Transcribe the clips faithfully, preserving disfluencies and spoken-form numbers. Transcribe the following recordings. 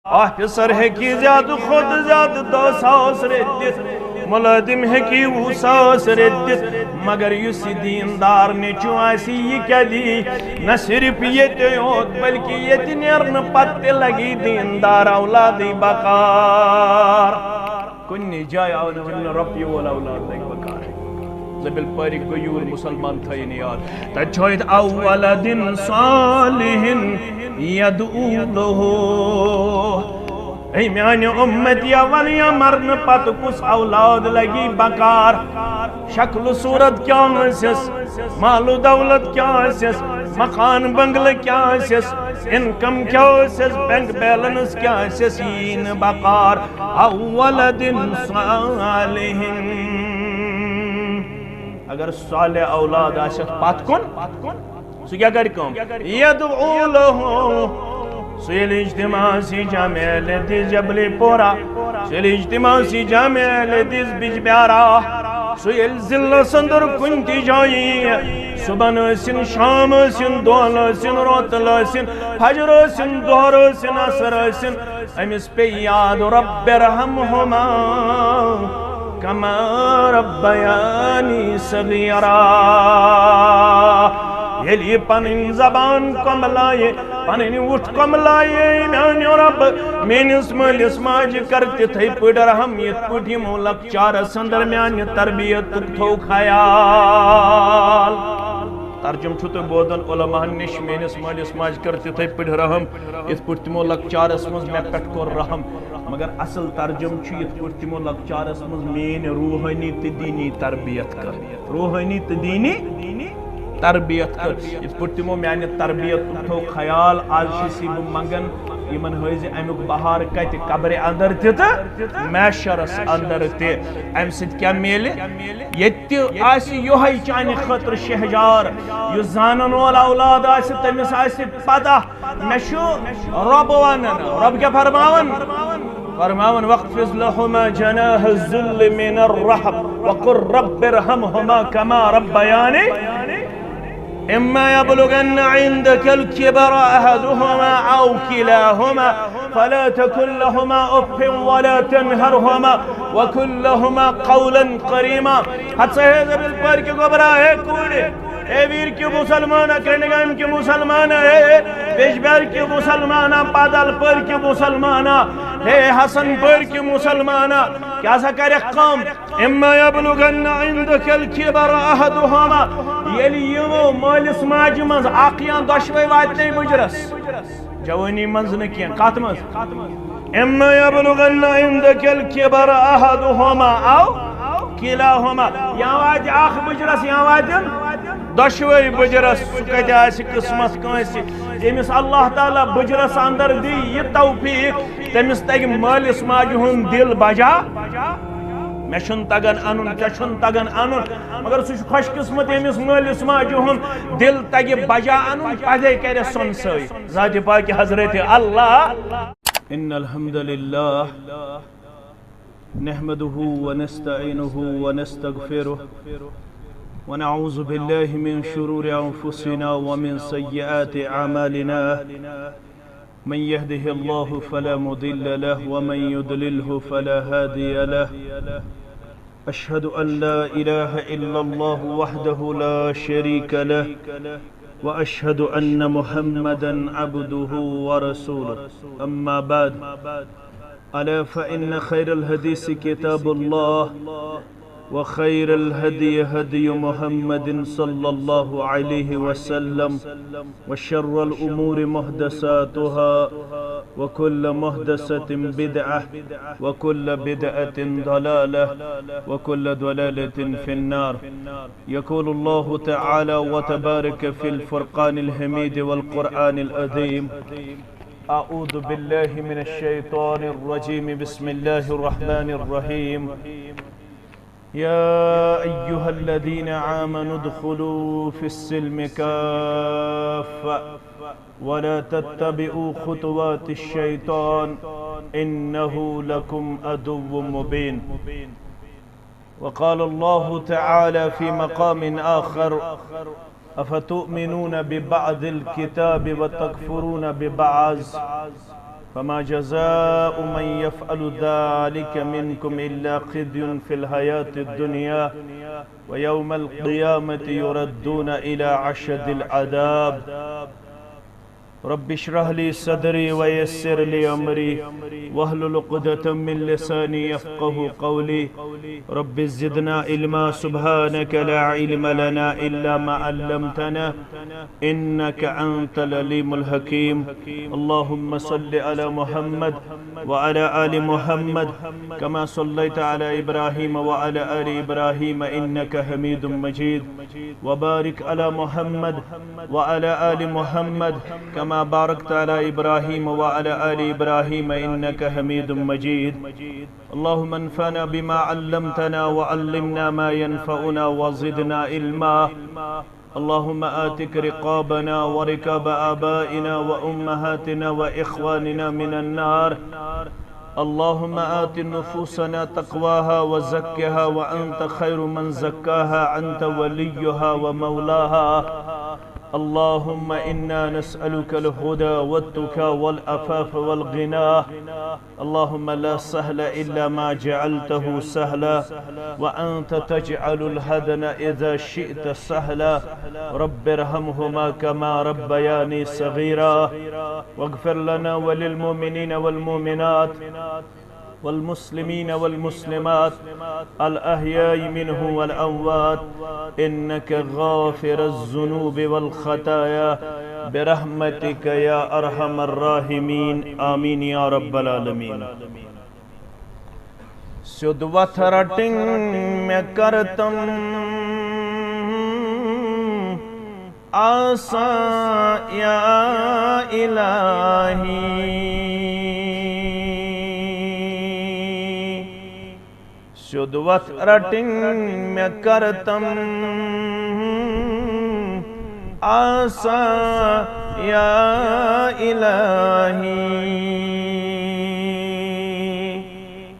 Officer ہیٚکہِ زیادٕ کھۄتہٕ زیادٕ دَہ ساس رٔٹِتھ، مُلٲزِم ہیٚکہِ وُہ ساس رٔٹِتھ، مگر یُس یہِ دیٖندار نیٚچوٗ آسہِ، یہِ کیٛاہ دی؟ نہ صرف ییٚتہِ یوت، بلکہِ ییٚتہِ نیرنہٕ پتہٕ تہِ لگی دیٖندار اولادٕے بکار۔ کُنہِ جایہِ آو نہٕ وننہٕ رۄپیہِ وول اولاد لگہِ بکار۔ زبیل پٲرِکھ غیوٗر مُسلمان تھٲیِن یاد۔ تَتہِ چھُ آمُت "او ولد صالح یدعو لہ"۔ اے میانہِ اُمتیا، وَن یا مرنہٕ پتہٕ کُس اولاد لگی بکار؟ شکل و صورت کیٛاہ آسٮ۪س؟ مال و دولت کیٛاہ آسٮ۪س؟ مکان بنگلہٕ کیٛاہ آسٮ۪س؟ انکم کیٛاہ آسٮ۪س؟ بینک بیلنس کیٛاہ آسٮ۪س؟ یی نہٕ بکار۔ او ولد صالح۔ اگر صالح اولاد آسٮ۪س پتھ کُن، سُہ کیٛاہ کرِ کٲم؟ یدعو لہ۔ سُہ ییٚلہِ اجتماع سی جامع اہل حدیث جبلی پورہ، سُہ ییٚلہِ اجتماع سی جامع اہل حدیث بجبیارہ، سُہ ییٚلہِ ضلعس اندر کُنہِ تہِ جایہِ، صبحن ٲسِن، شام ٲسِن، دۄہل ٲسِن، روتل ٲسِن، فجر ٲسِن، ظہر ٲسِن، عصر ٲسِن، أمِس پے یاد، رب ارحمہما کما ربیانی صغیرا۔ ییٚلہِ یہِ پنٕنۍ زبان کۄملایہِ، پنٕنۍ وُٹھ کۄملایہِ، میانیو رب، میٲنِس مٲلِس ماجہِ کر تِتھے پٲٹھۍ رحم، یِتھ پٲٹھۍ یِمو لۄکچارس اندر میانہِ تربیتُک تھوو خیال۔ ترجمہٕ چھُو تُہۍ بوزان علماہن نِش، میٲنِس مٲلِس ماجہِ کر تِتھے پٲٹھۍ رحم، یِتھ پٲٹھۍ تِمو لۄکچارس منٛز مےٚ پٮ۪ٹھ کوٚر رحم۔ مگر اصل ترجمہٕ چھُ، یِتھ پٲٹھۍ تِمو لۄکچارس منٛز میٲنۍ روحٲنی تہٕ دیٖنی تربیت کٔر۔ روحٲنی تہٕ دیٖنی تربیت کٔر۔ یِتھ پٲٹھۍ تِمو میانہِ تربیتُک تھوو خیال، از چھُس بہٕ منگان، یِمن ہٲوزِ امیُک بہار کتہِ؟ قبرِ اندر تہِ تہٕ محشرس اندر تہِ۔ امہِ سۭتۍ کیٛاہ میلہِ؟ ییٚتہِ تہِ آسہِ یِہوٚے چانہِ خٲطرٕ شہجار، یُس زانن وول اولاد آسہِ، تٔمِس آسہِ پتہ، مےٚ چھُ رۄب ونان۔ رۄب کیٛاہ فرماوان؟ فرماوان، "واخفض لهما جناح الذل من الرحمة وقل رب ارحمهما كما ربياني"۔ إما يبلغن عندك الكبر أحدهما أو كلاهما فلا تقل لهما أف ولا تنهرهما وقل لهما قولا كريما۔ ہتسا ہے زبیل پٲرِکہِ گوٚبرا، ہے کوٗرِ، اے ویٖرکہِ مُسلمانا، کرنگامکہِ مُسلمانا، ہے بیجبیارکہِ مُسلمانا، بادال پٲرِکہِ مُسلمانا، ہے حسن پٲرِکہِ مُسلمانا، کیٛاہ سا کرکھ کٲم؟ إما يبلغن عندك الكبر أحدهما، ییٚلہِ یِمو مٲلِس ماجہِ منٛز اکھ یا دۄشوے واتنے بُجرس، جوٲنی منٛز نہٕ کینٛہہ، کتھ منٛز؟ إما يبلغن عندك الكبر أحدهما أو كلاهما، یا واتہِ اکھ بُجرس یا واتن دۄشوے بُجرس۔ سُہ کتہِ آسہِ قسمت کٲنٛسہِ، ییٚمِس اللہ تعالیٰ بُجرس اندر دی یہِ توفیق، تٔمِس تگہِ مٲلِس ماجہِ ہُنٛد دِل بجا۔ مےٚ چھُنہٕ تگان انُن، ژےٚ چھُنہٕ تگان انُن، مگر سُہ چھُ خۄش قسمت، ییٚمِس مٲلِس ماجہِ ہُنٛد دِل تگہِ بجا انُن، پتہٕ کرٮ۪س سۄنہٕ سۭتۍ۔ ذاتِ پاکہِ حضرت اللہ۔ إن الحمد لله نحمده ونستعينه ونستغفره ونعوذ بالله من شرور أنفسنا ومن سيئات أعمالنا۔ من يهده الله فلا مضل له ومن يضلله فلا هادي له۔ أشهد أن لا إله إلا الله وحده لا شريك له، وأشهد أن محمدا عبده ورسوله. أما بعد، ألا فإن خير الحديث كتاب الله، وخير الهدي هدي محمد صلى الله عليه وسلم، وشر الأمور محدثاتها، وكل محدثة بدعة، وكل بدعة ضلالة، وكل ضلالة في النار. يقول الله تعالى وتبارك في الفرقان الحميد والقرآن العظيم: أعوذ بالله من الشيطان الرجيم. بسم الله الرحمن الرحيم. يا أيها الذين آمنوا ادخلوا في السلم كافة ولا تتبعوا خطوات الشيطان إنه لكم عدو مبين. وقال الله تعالى في مقام آخر: أفتؤمنون ببعض الكتاب وتكفرون ببعض فما جزاء من يفعل ذلك منكم إلا خزي في الحياة الدنيا ويوم القيامة يردون إلى أشد العذاب. رب اشرح لي صدري ويسر لي أمري واحلل عقدة من لساني يفقه قولي. رب زدنا علما، سبحانك لا علم لنا إلا ما علمتنا إنك أنت العليم الحكيم. اللهم صل على محمد وعلى آل محمد كما صليت على إبراهيم وعلى آل إبراهيم إنك حميد مجيد. وبارك على محمد وعلى آل محمد كما باركت على إبراهيم وعلى آل إبراهيم إنك حميد مجيد. اللهم انفعنا بما علمتنا وعلمنا ما ينفعنا وزدنا علما. اللهم اعتق رقابنا ورقاب آبائنا وأمهاتنا وإخواننا من النار. اللهم آت نفوسنا تقواها وزكها وأنت خير من زكاها، أنت وليها ومولاها. اللهم إنا نسألك الهدى والتقى والعفاف والغنى. اللهم لا سهل إلا ما جعلته سهلا وأنت تجعل الحزن إذا شئت سهلا. رب ارحمهما كما ربياني صغيرا. واغفر لنا وللمؤمنين والمؤمنات والمسلمين والمسلمات الأحياء منهم والأموات إنك غافر الذنوب والخطايا برحمتك يا أرحم الراحمين. آمين يا رب العالمين. سیوٚد وَتھ رَٹٕنۍ مےٚ کَرتم آسان یا الٰہی۔ سیوٚد وَتھ رَٹٕنۍ مےٚ کَرتم آسان یا الٰہی۔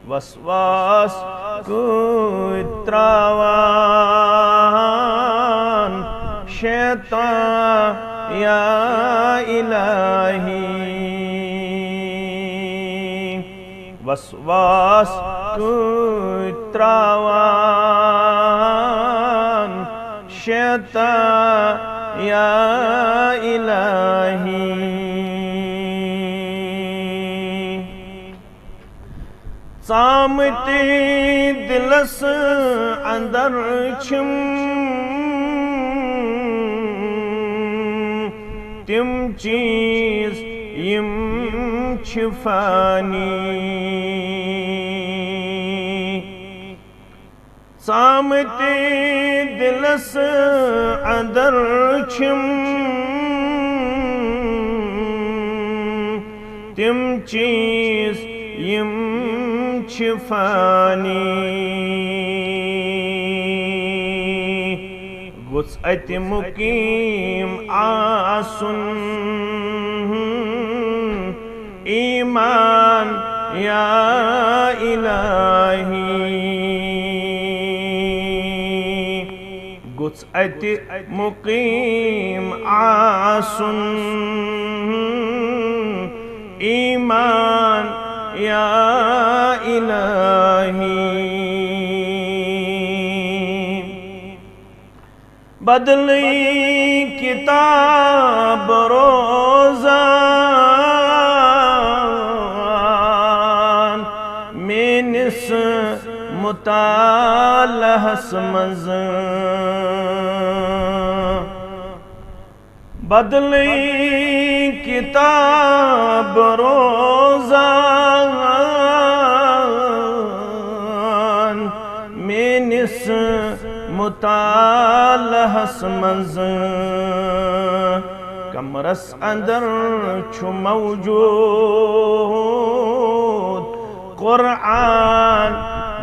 وسواس کۭتۍ تراوان شیطان یا الٰہی۔ وسواس کۭتۍ تراوان شیطان یا الٰہی۔ ژامٕتۍ دِلس اندر چھِم تِم چیٖز یِم چھِ فانی۔ ژامٕتۍ دِلس اندر چھِم تِم چیٖز یِم چھِ فانی۔ گوٚژھ اَتہِ مُقیٖم آسُن ایمان یا الٰہی۔ گوٚژھ اَتہِ مُقیٖم آسُن ایمان یا الٰہی۔ بدلٕے کِتاب روزان میٲنِس مطالعس منٛز۔ بدلٕے کِتاب روزان میٲنِس مطالعس منٛز۔ کمرس اندر چھُ موجود قرآن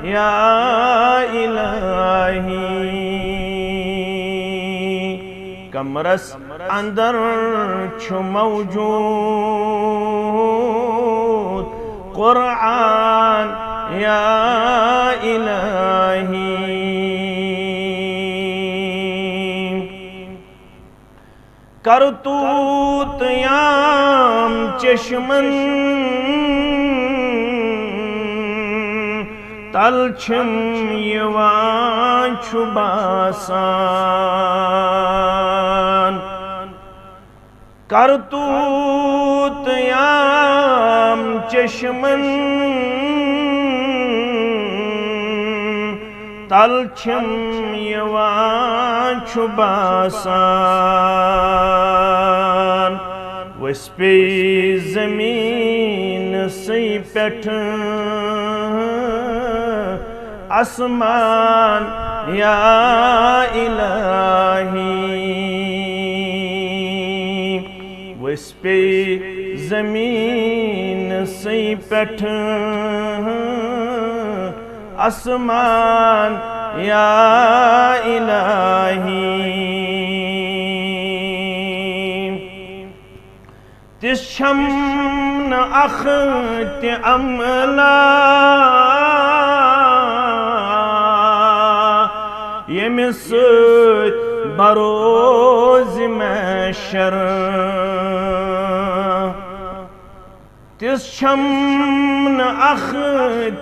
یا الٰہی۔ کمرس اندر چھُ موجود قرآن یا الٰہی۔ کرتوت یام چشمن تل چھِم یِوان چھُ باسان۔ کرتوت یام چشمن تل چھِم یِوان چھُ باسان۔ وس پے زمین سی پٮ۪ٹھ آسمان یا الہی۔ وس پے زمین سی پٮ۪ٹھ آسمان یا الہی۔ تِژھ چھم نہٕ اکھ تہِ عملا ییٚمہِ سۭتۍ بروز محشر۔ تِژھ چھم نہٕ اکھ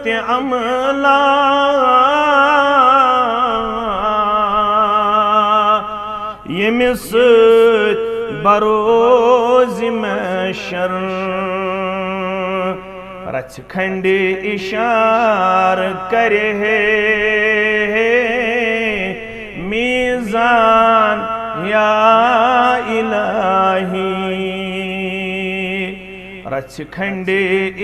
تہِ عملا ییٚمہِ سۭتۍ بروز محشر۔ رژھِ کھنڈِ اشار کرِ ہے میزان یا الہی۔ رژھِ کھنڈِ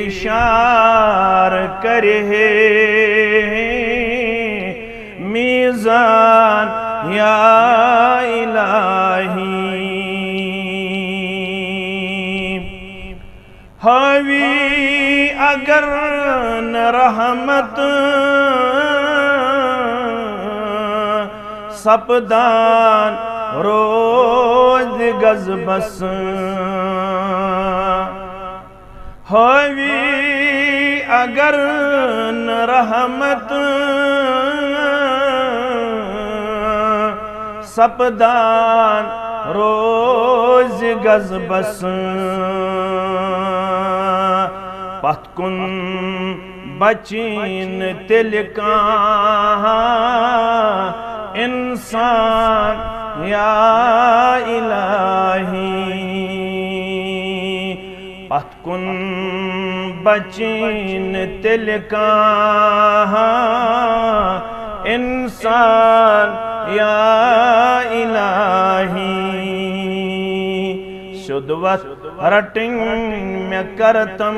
اشار کرِ ہے میزان یا الہی۔ حاوی اگر نہ رحمت سپدان روز غضبس۔ حاوی اگر نہٕ رحمت سپدان روز غضبس۔ پتھ کُن بچی نہٕ تیٚلہِ کانٛہہ انسان یا الہی۔ پتھ کُن بچی نہٕ تیٚلہِ کانٛہہ انسان یا الہی۔ سیوٚد وتھ رٹٕنۍ مےٚ کرتم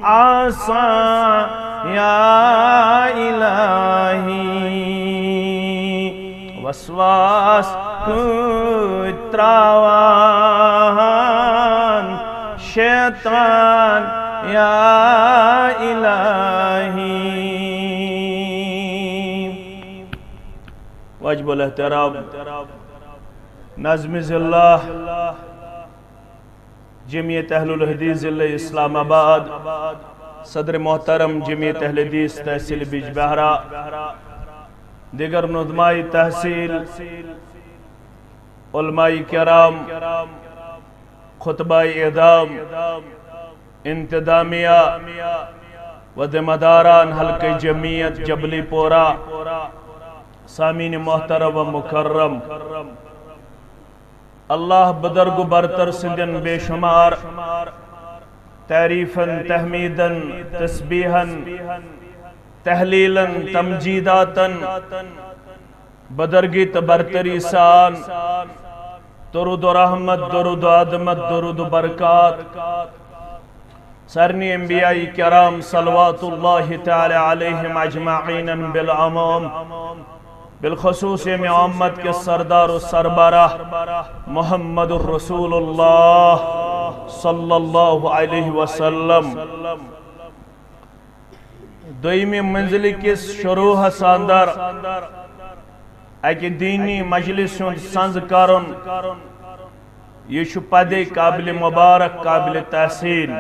آسان یا الہی۔ وسواس کۭتۍ تراوان شیطان یا الہی۔ واجب الاحترام ناظم ضلع جمعیت اہل الحدیث ضلع اسلام آباد، صدر محترم جمعیت اہل حدیث تحصیل بجبہرہ، دیگر نظماء تحصیل، علماء کرام، خطباء اعظام، انتظامیہ و ذمہ داران حلقہ جمعیت جبلی پورہ، سامعین محترم و مکرم، اللہ بزرگ و برتر سندین بے شمار تعریفن، تحمیدن، تسبیحن، تحلیلن، تمجیداتن، بزرگی تہٕ برتری سان درود و رحمت، درود و عظمت، درود و برکات سارنٕے انبیاء کرام صلوات اللہ تعالی علیہم اجمعین بالعموم، بالخصوص ییٚمہِ امت کِس سردار و سربراہ محمد رسول اللہ صلی اللہ علیہ وسلم۔ دوٚیمہِ منزلہِ کِس شروعس اندر اکہِ دینی مجلس ہُنٛد سنز کرُن، یہِ چھُ پدے قابل مبارک، قابل تحسین۔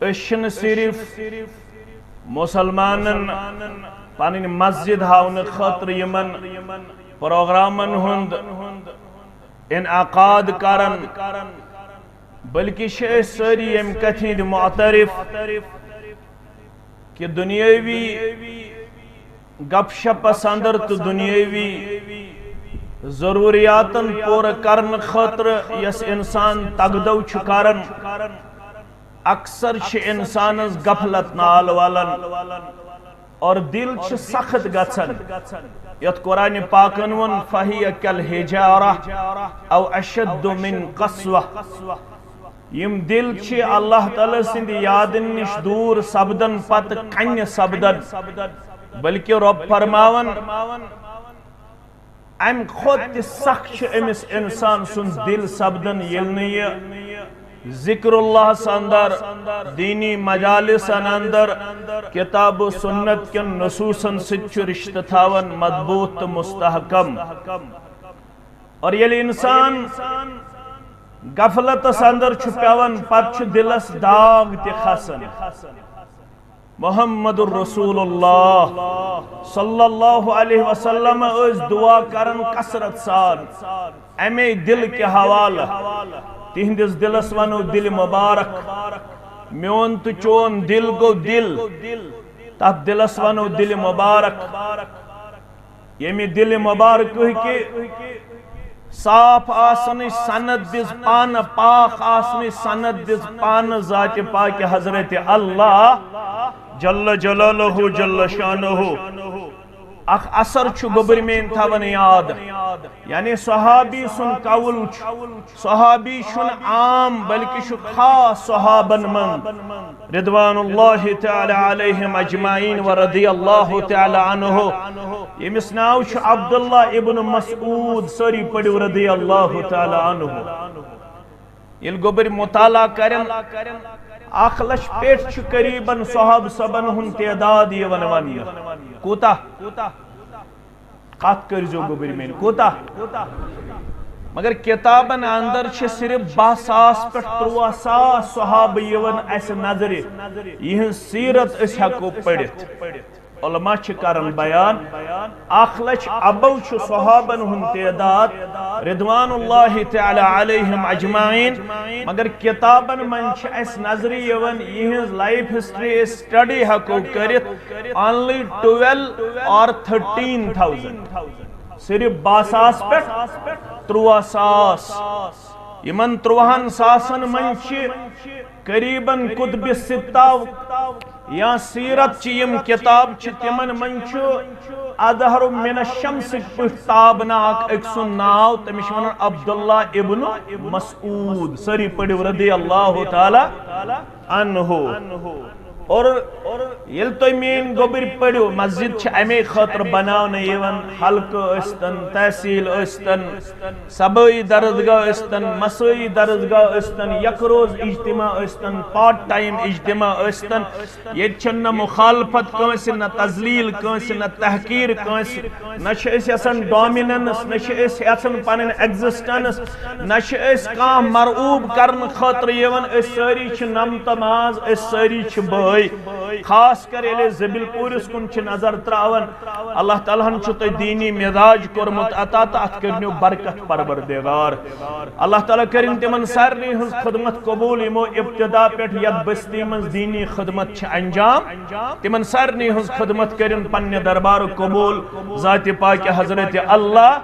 أسۍ چھِنہٕ صرف مسلمانن پنٕنۍ مسجد ہاونہٕ خٲطرٕ یِمن پروگرامن ہُنٛد انعقاد کران، بلکہ چھِ أسۍ سٲری ییٚمہِ کتھِ ہٕنٛدۍ معترف کہِ دُنیٲوی گپ شپس اندر تہٕ دُنیٲوی ضروریاتن پوٗرٕ کرنہٕ خٲطرٕ یۄس انسان تگدو چھُ کران، اکثر چھِ انسانس غفلت نال والان اور دل چھِ سخت گژھان۔ یتھ قرآن پاکن ووٚن، "فہی کل حجارہ او اشد من قسوہ"۔ یِم دل چھِ اللہ تعالیٰ سٕنٛدِ یادن نِش دوٗر سپدن پتہٕ کنہِ سپدن، بلکہ رۄب فرماوان، امہِ کھۄتہٕ تہِ سخ چھُ أمِس انسان سُنٛد دل سپدان، ییٚلہِ نہٕ یہِ ذکر اللہ اندر، دینی مجالسن اندر، کتاب و سنت کٮ۪ن نصوصن سۭتۍ چھُ رشتہٕ تھاوان مضبوط تہٕ مستحکم۔ اور ییٚلہِ انسان غفلتس اندر چھُ پیوان، پتہٕ چھُ دلس داغ تہِ کھسان۔ محمد رسول اللہ صلی اللہ علیہ وسلم ٲسۍ دعا کران کثرت سان امے دل کہِ حوالہٕ۔ تِہنٛدِس دلس ونو دل مبارک۔ میون تہٕ چون دل گوٚو دل، تتھ دلس ونو دل مبارک۔ ییٚمہِ دلہِ مبارکہٕ کہِ صاف آسنٕچ سند دِژ پانہٕ، پاک آسنٕچ سند دِژ پانہٕ ذاتِ پاکہِ حضرت اللہ جل جلالہ جل شانہ۔ اکھ اثر چھُ گوٚبرۍ میٲنۍ تھاوان یاد، یعنی صحابی سُنٛد قول چھُ، صحابی چھُنہٕ عام بلکہ چھُ خاص صحابن منٛز رضوان اللہ تعالی علیہم اجمعین و رضی اللہ تعالی عنہ، ییٚمِس ناو چھُ عبداللہ ابن مسعود، سٲری پٔرِو رضی اللہ تعالی عنہ۔ ییٚلہِ گوٚبرۍ مطالعہ کرن، اکھ لچھ پٮ۪ٹھ چھُ قریباً صحابہٕ صٲبن ہُنٛد تعداد یِوان وننہٕ۔ کوٗتاہ؟ کتھ کٔرزیو گوٚبرۍ میٲنۍ، کوٗتاہ؟ مگر کتابن اندر چھِ صرف باہ ساس پٮ۪ٹھ ترٛواہ ساس صحابہٕ یِوان اسہِ نظرِ، یِہنٛز سیرت أسۍ ہٮ۪کو پٔرِتھ۔ علماء چھِ کران بیان، اکھ لچھ ابو چھُ صحابن ہُنٛد تعداد رضوان اللہ تعالی علیہم اجمعین، مگر کتابن منٛز چھِ اسہِ نظرِ یِوان، یِہنٛز life history أسۍ study ہٮ۪کو کٔرِتھ، only twelve or thirteen thousand، صرف باہ ساس پٮ۪ٹھ ترٛواہ ساس۔ یِمن ترٛواہن ساسن منٛز چھِ قریباً کتب ستہ یا سیرت چہِ یِم کتاب چھِ، تِمن منٛز چھُ اظہر من الشمس پٲٹھۍ تابناک أکۍ سُنٛد ناو، تٔمِس چھِ ونان عبداللہ ابن مسعود، سٲری پٔرِو رضی اللہ تعالی عنہ۔ اور ییٚلہِ تُہۍ میٲنۍ گوٚبرۍ پٔرِو، مسجد چھِ امے خٲطرٕ بناونہٕ یِوان، حلقہٕ ٲسۍتن، تحصیل ٲسۍتن، صبٲیی درسگاہ ٲسۍتن، مسٲیی درسگاہ ٲسۍتن، یک روز اجتماع ٲسۍتن، part time اجتماع ٲسۍتن، ییٚتہِ چھَنہٕ نہ مخالفت کٲنٛسہِ، نہ تذلیل کٲنٛسہِ، نہ تحقیر کٲنٛسہِ، نہ چھِ أسۍ یژھان dominance، نہ چھِ أسۍ یژھان پنٕنۍ existence، نہ چھِ أسۍ کانٛہہ مرعوب کرنہٕ خٲطرٕ یِوان۔ أسۍ سٲری چھِ نمتہٕ ماز، أسۍ سٲری چھِ بٲے۔ خاص کر ییٚلہِ أسۍ زبل پوٗرِس کُن چھِ نظر تراوان، اللہ تعالیٰ ہن چھُ تۄہہِ دینی مزاج کوٚرمُت عطا تہٕ اتھ کٔرِنو برکت پروردگار۔ اللہ تعالیٰ کٔرِن تِمن سارنٕے ہٕنٛز خدمت قبول، یِمو ابتدا پٮ۪ٹھ یتھ بستی منٛز دینی خدمت چھِ انجام، تِمن سارنٕے ہٕنٛز خدمت کٔرِن پننہِ دربارُک قبول ذاتِ پاکہِ حضرت اللہ۔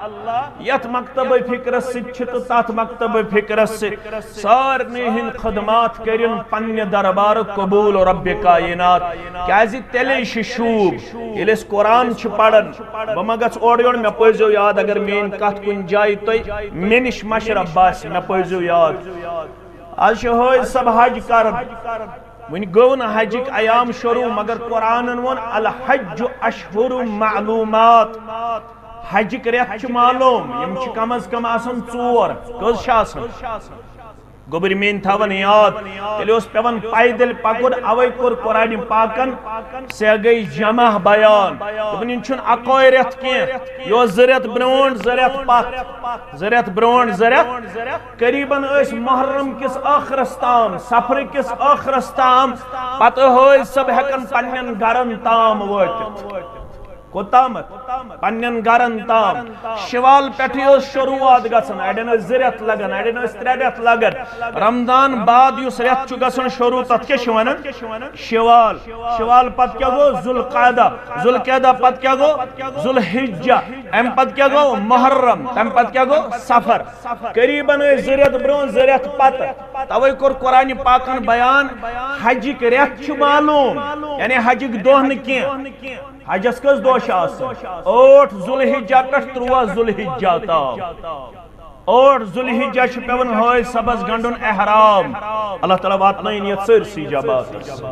یتھ مکتبہ فکرس سۭتۍ چھِ تہٕ تتھ مکتبہ فکرس سۭتۍ سارنٕے ہٕنٛدۍ خدمات کٔرِن پننہِ دربارُک قبول رب کائنات۔ کیازِ تیٚلے چھِ شوٗب، ییٚلہِ أسۍ قرآن چھِ پران، بہٕ ما گژھٕ اورٕ یورٕ، مےٚ پٲوزیو یاد، اگر میٲنۍ کتھ کُنہِ جایہِ تۄہہِ مےٚ نِش مشرف باسہِ، مےٚ پٲوزیو یاد۔ از چھِ حٲج صٲب حج کران، وۄنۍ گوٚو نہٕ حجٕکۍ ایام شروع، مگر قرآنن ووٚن، "الحج اشہر معلومات"۔ حجٕکۍ رٮ۪تھ چھِ معلوم، یِم چھِ کم از کم آسان ژور۔ کٔژ چھِ آسان؟ گوٚبرۍ میٲنۍ تھاوان یاد، تیٚلہِ اوس پٮ۪وان پیدل پکُن، اوے کوٚر قرآنِ پاکن سیگے جمع بیان۔ دوٚپُن، یِم چھُنہٕ اکوے رٮ۪تھ کینٛہہ، یہِ اوس زٕ رٮ۪تھ برونٛٹھ، زٕ رٮ۪تھ پتھ، زٕ رٮ۪تھ برونٛٹھ، زٕ رٮ۪تھ۔ قریباً ٲسۍ محرم کِس ٲخرس تام، صفر کِس ٲخرس تام، پتہٕ حٲج صٲب ہٮ۪کن پننٮ۪ن گرن تام وٲتِتھ۔ کوٚتامَتھ؟ پننٮ۪ن گرن تام۔ شوال پٮ۪ٹھٕے ٲس شروٗعات گژھان، اڑٮ۪ن ٲسۍ زٕ رٮ۪تھ لگان، اڑٮ۪ن ٲسۍ ترٛےٚ رٮ۪تھ لگان۔ رمضان بعد یُس رٮ۪تھ چھُ گژھان شروٗع، تتھ کیٛاہ چھِ ونان؟ شوال۔ شوال پتہٕ کیٛاہ گوٚو؟ ذوالقعدہ۔ ذوالقعدہ پتہٕ کیٛاہ گوٚو؟ ذوالحجہ۔ امہِ پتہٕ کیٛاہ گوٚو؟ محرم۔ تمہِ پتہٕ کیٛاہ گوٚو؟ صفر۔ قریباً ٲسۍ زٕ رٮ۪تھ برونٛہہ، زٕ رٮ۪تھ پتہٕ۔ توے کوٚر قرآن پاکن بیان، حجٕکۍ رٮ۪تھ چھِ معلوم، یعنی حجٕکۍ دۄہ نہٕ کینٛہہ۔ حجس کٔژ دۄہ چھِ آسان؟ ٲٹھ ذوالحجہ پٮ۪ٹھ تُرٛواہ ذوالحجہ تام۔ ٲٹھ ذوالحجہ چھُ پٮ۪وان حٲج صٲبس گنٛڈُن احرام۔ اللہ تعالیٰ واتنٲیِن یتھ سٲرسٕے جماعتس۔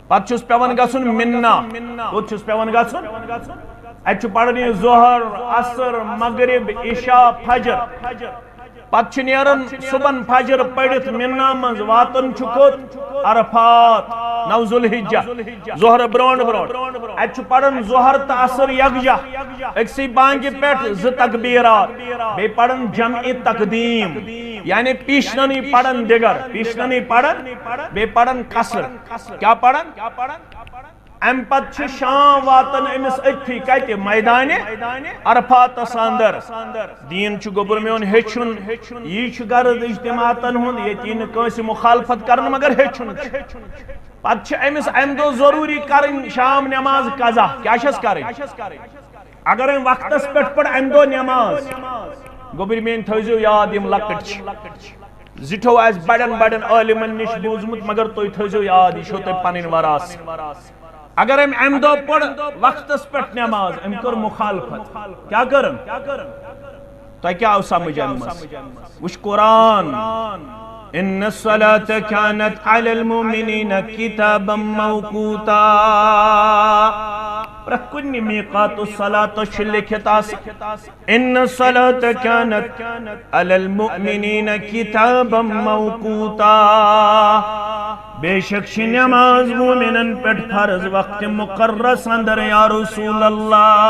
پتہٕ چھُس پٮ۪وان گژھُن منا۔ کوٚت چھُس پٮ۪وان گژھُن؟ اتہِ چھُ پرُن یہِ ظہر، عصر، مغرب، عشاء، فجر۔ پتہٕ چھُ نیران صبحن فجر پٔرِتھ منا منٛز، واتان چھُ کوٚت؟ عرفات، نو ذوالحجہ، ظہر برونٛٹھ برونٛٹھ۔ اتہِ چھُ پران ظہر تہٕ عصر یکجا، أکسٕے بانگہِ پٮ۪ٹھ زٕ تکبیرات، بیٚیہِ پران جمع تقدیم، یعنی پیشننٕے پران دِگر، پیشننٕے پران، بیٚیہِ پران قصر۔ کیٛاہ پران؟ امہِ پتہٕ چھُ شام واتان أمِس أتھی کتہِ؟ میدانِ عرفاتس اندر۔ دیٖن چھُ گوٚبُر میون ہیٚچھُن، یی چھُ غرض اجتماعاتن ہُنٛد، ییٚتہِ یی نہٕ کٲنٛسہِ مخالفت کرنہٕ مگر ہیٚچھُن چھُ۔ پتہٕ چھِ أمِس امہِ دۄہ ضروٗری کرٕنۍ شام نماز قضا۔ کیٛاہ چھَس کرٕنۍ؟ اگر أمۍ وقتس پٮ۪ٹھ پٔر امہِ دۄہ نماز، گوٚبُر میٲنۍ تھٲیزیو یاد، یِم لۄکٕٹۍ چھِ، زِٹھیو آسہِ بڑٮ۪ن بڑٮ۪ن عٲلمن نِش بوٗزمُت، مگر تُہۍ تھٲیزیو یاد، یہِ چھو تۄہہِ پنٕنۍ وراثت۔ اگر أمۍ امہِ دۄہ پٔر وقتس پٮ۪ٹھ نماز، أمۍ کٔر مخالفت۔ کیٛاہ کٔرٕن؟ تۄہہِ کیٛاہ آو سمجھ امہِ منٛز؟ وٕچھ قرآن، ان الصلاة كانت على المؤمنين كتابا موقوتا۔ پرٛٮ۪تھ کُنہِ میقات الصلاة چھُ لیکھِتھ آسان، ان الصلاة كانت على المؤمنين كتابا موقوتا۔ بے شک چھِ نماز مومنن پٮ۪ٹھ فرض وقت مقررس اندر، یا رسول اللہ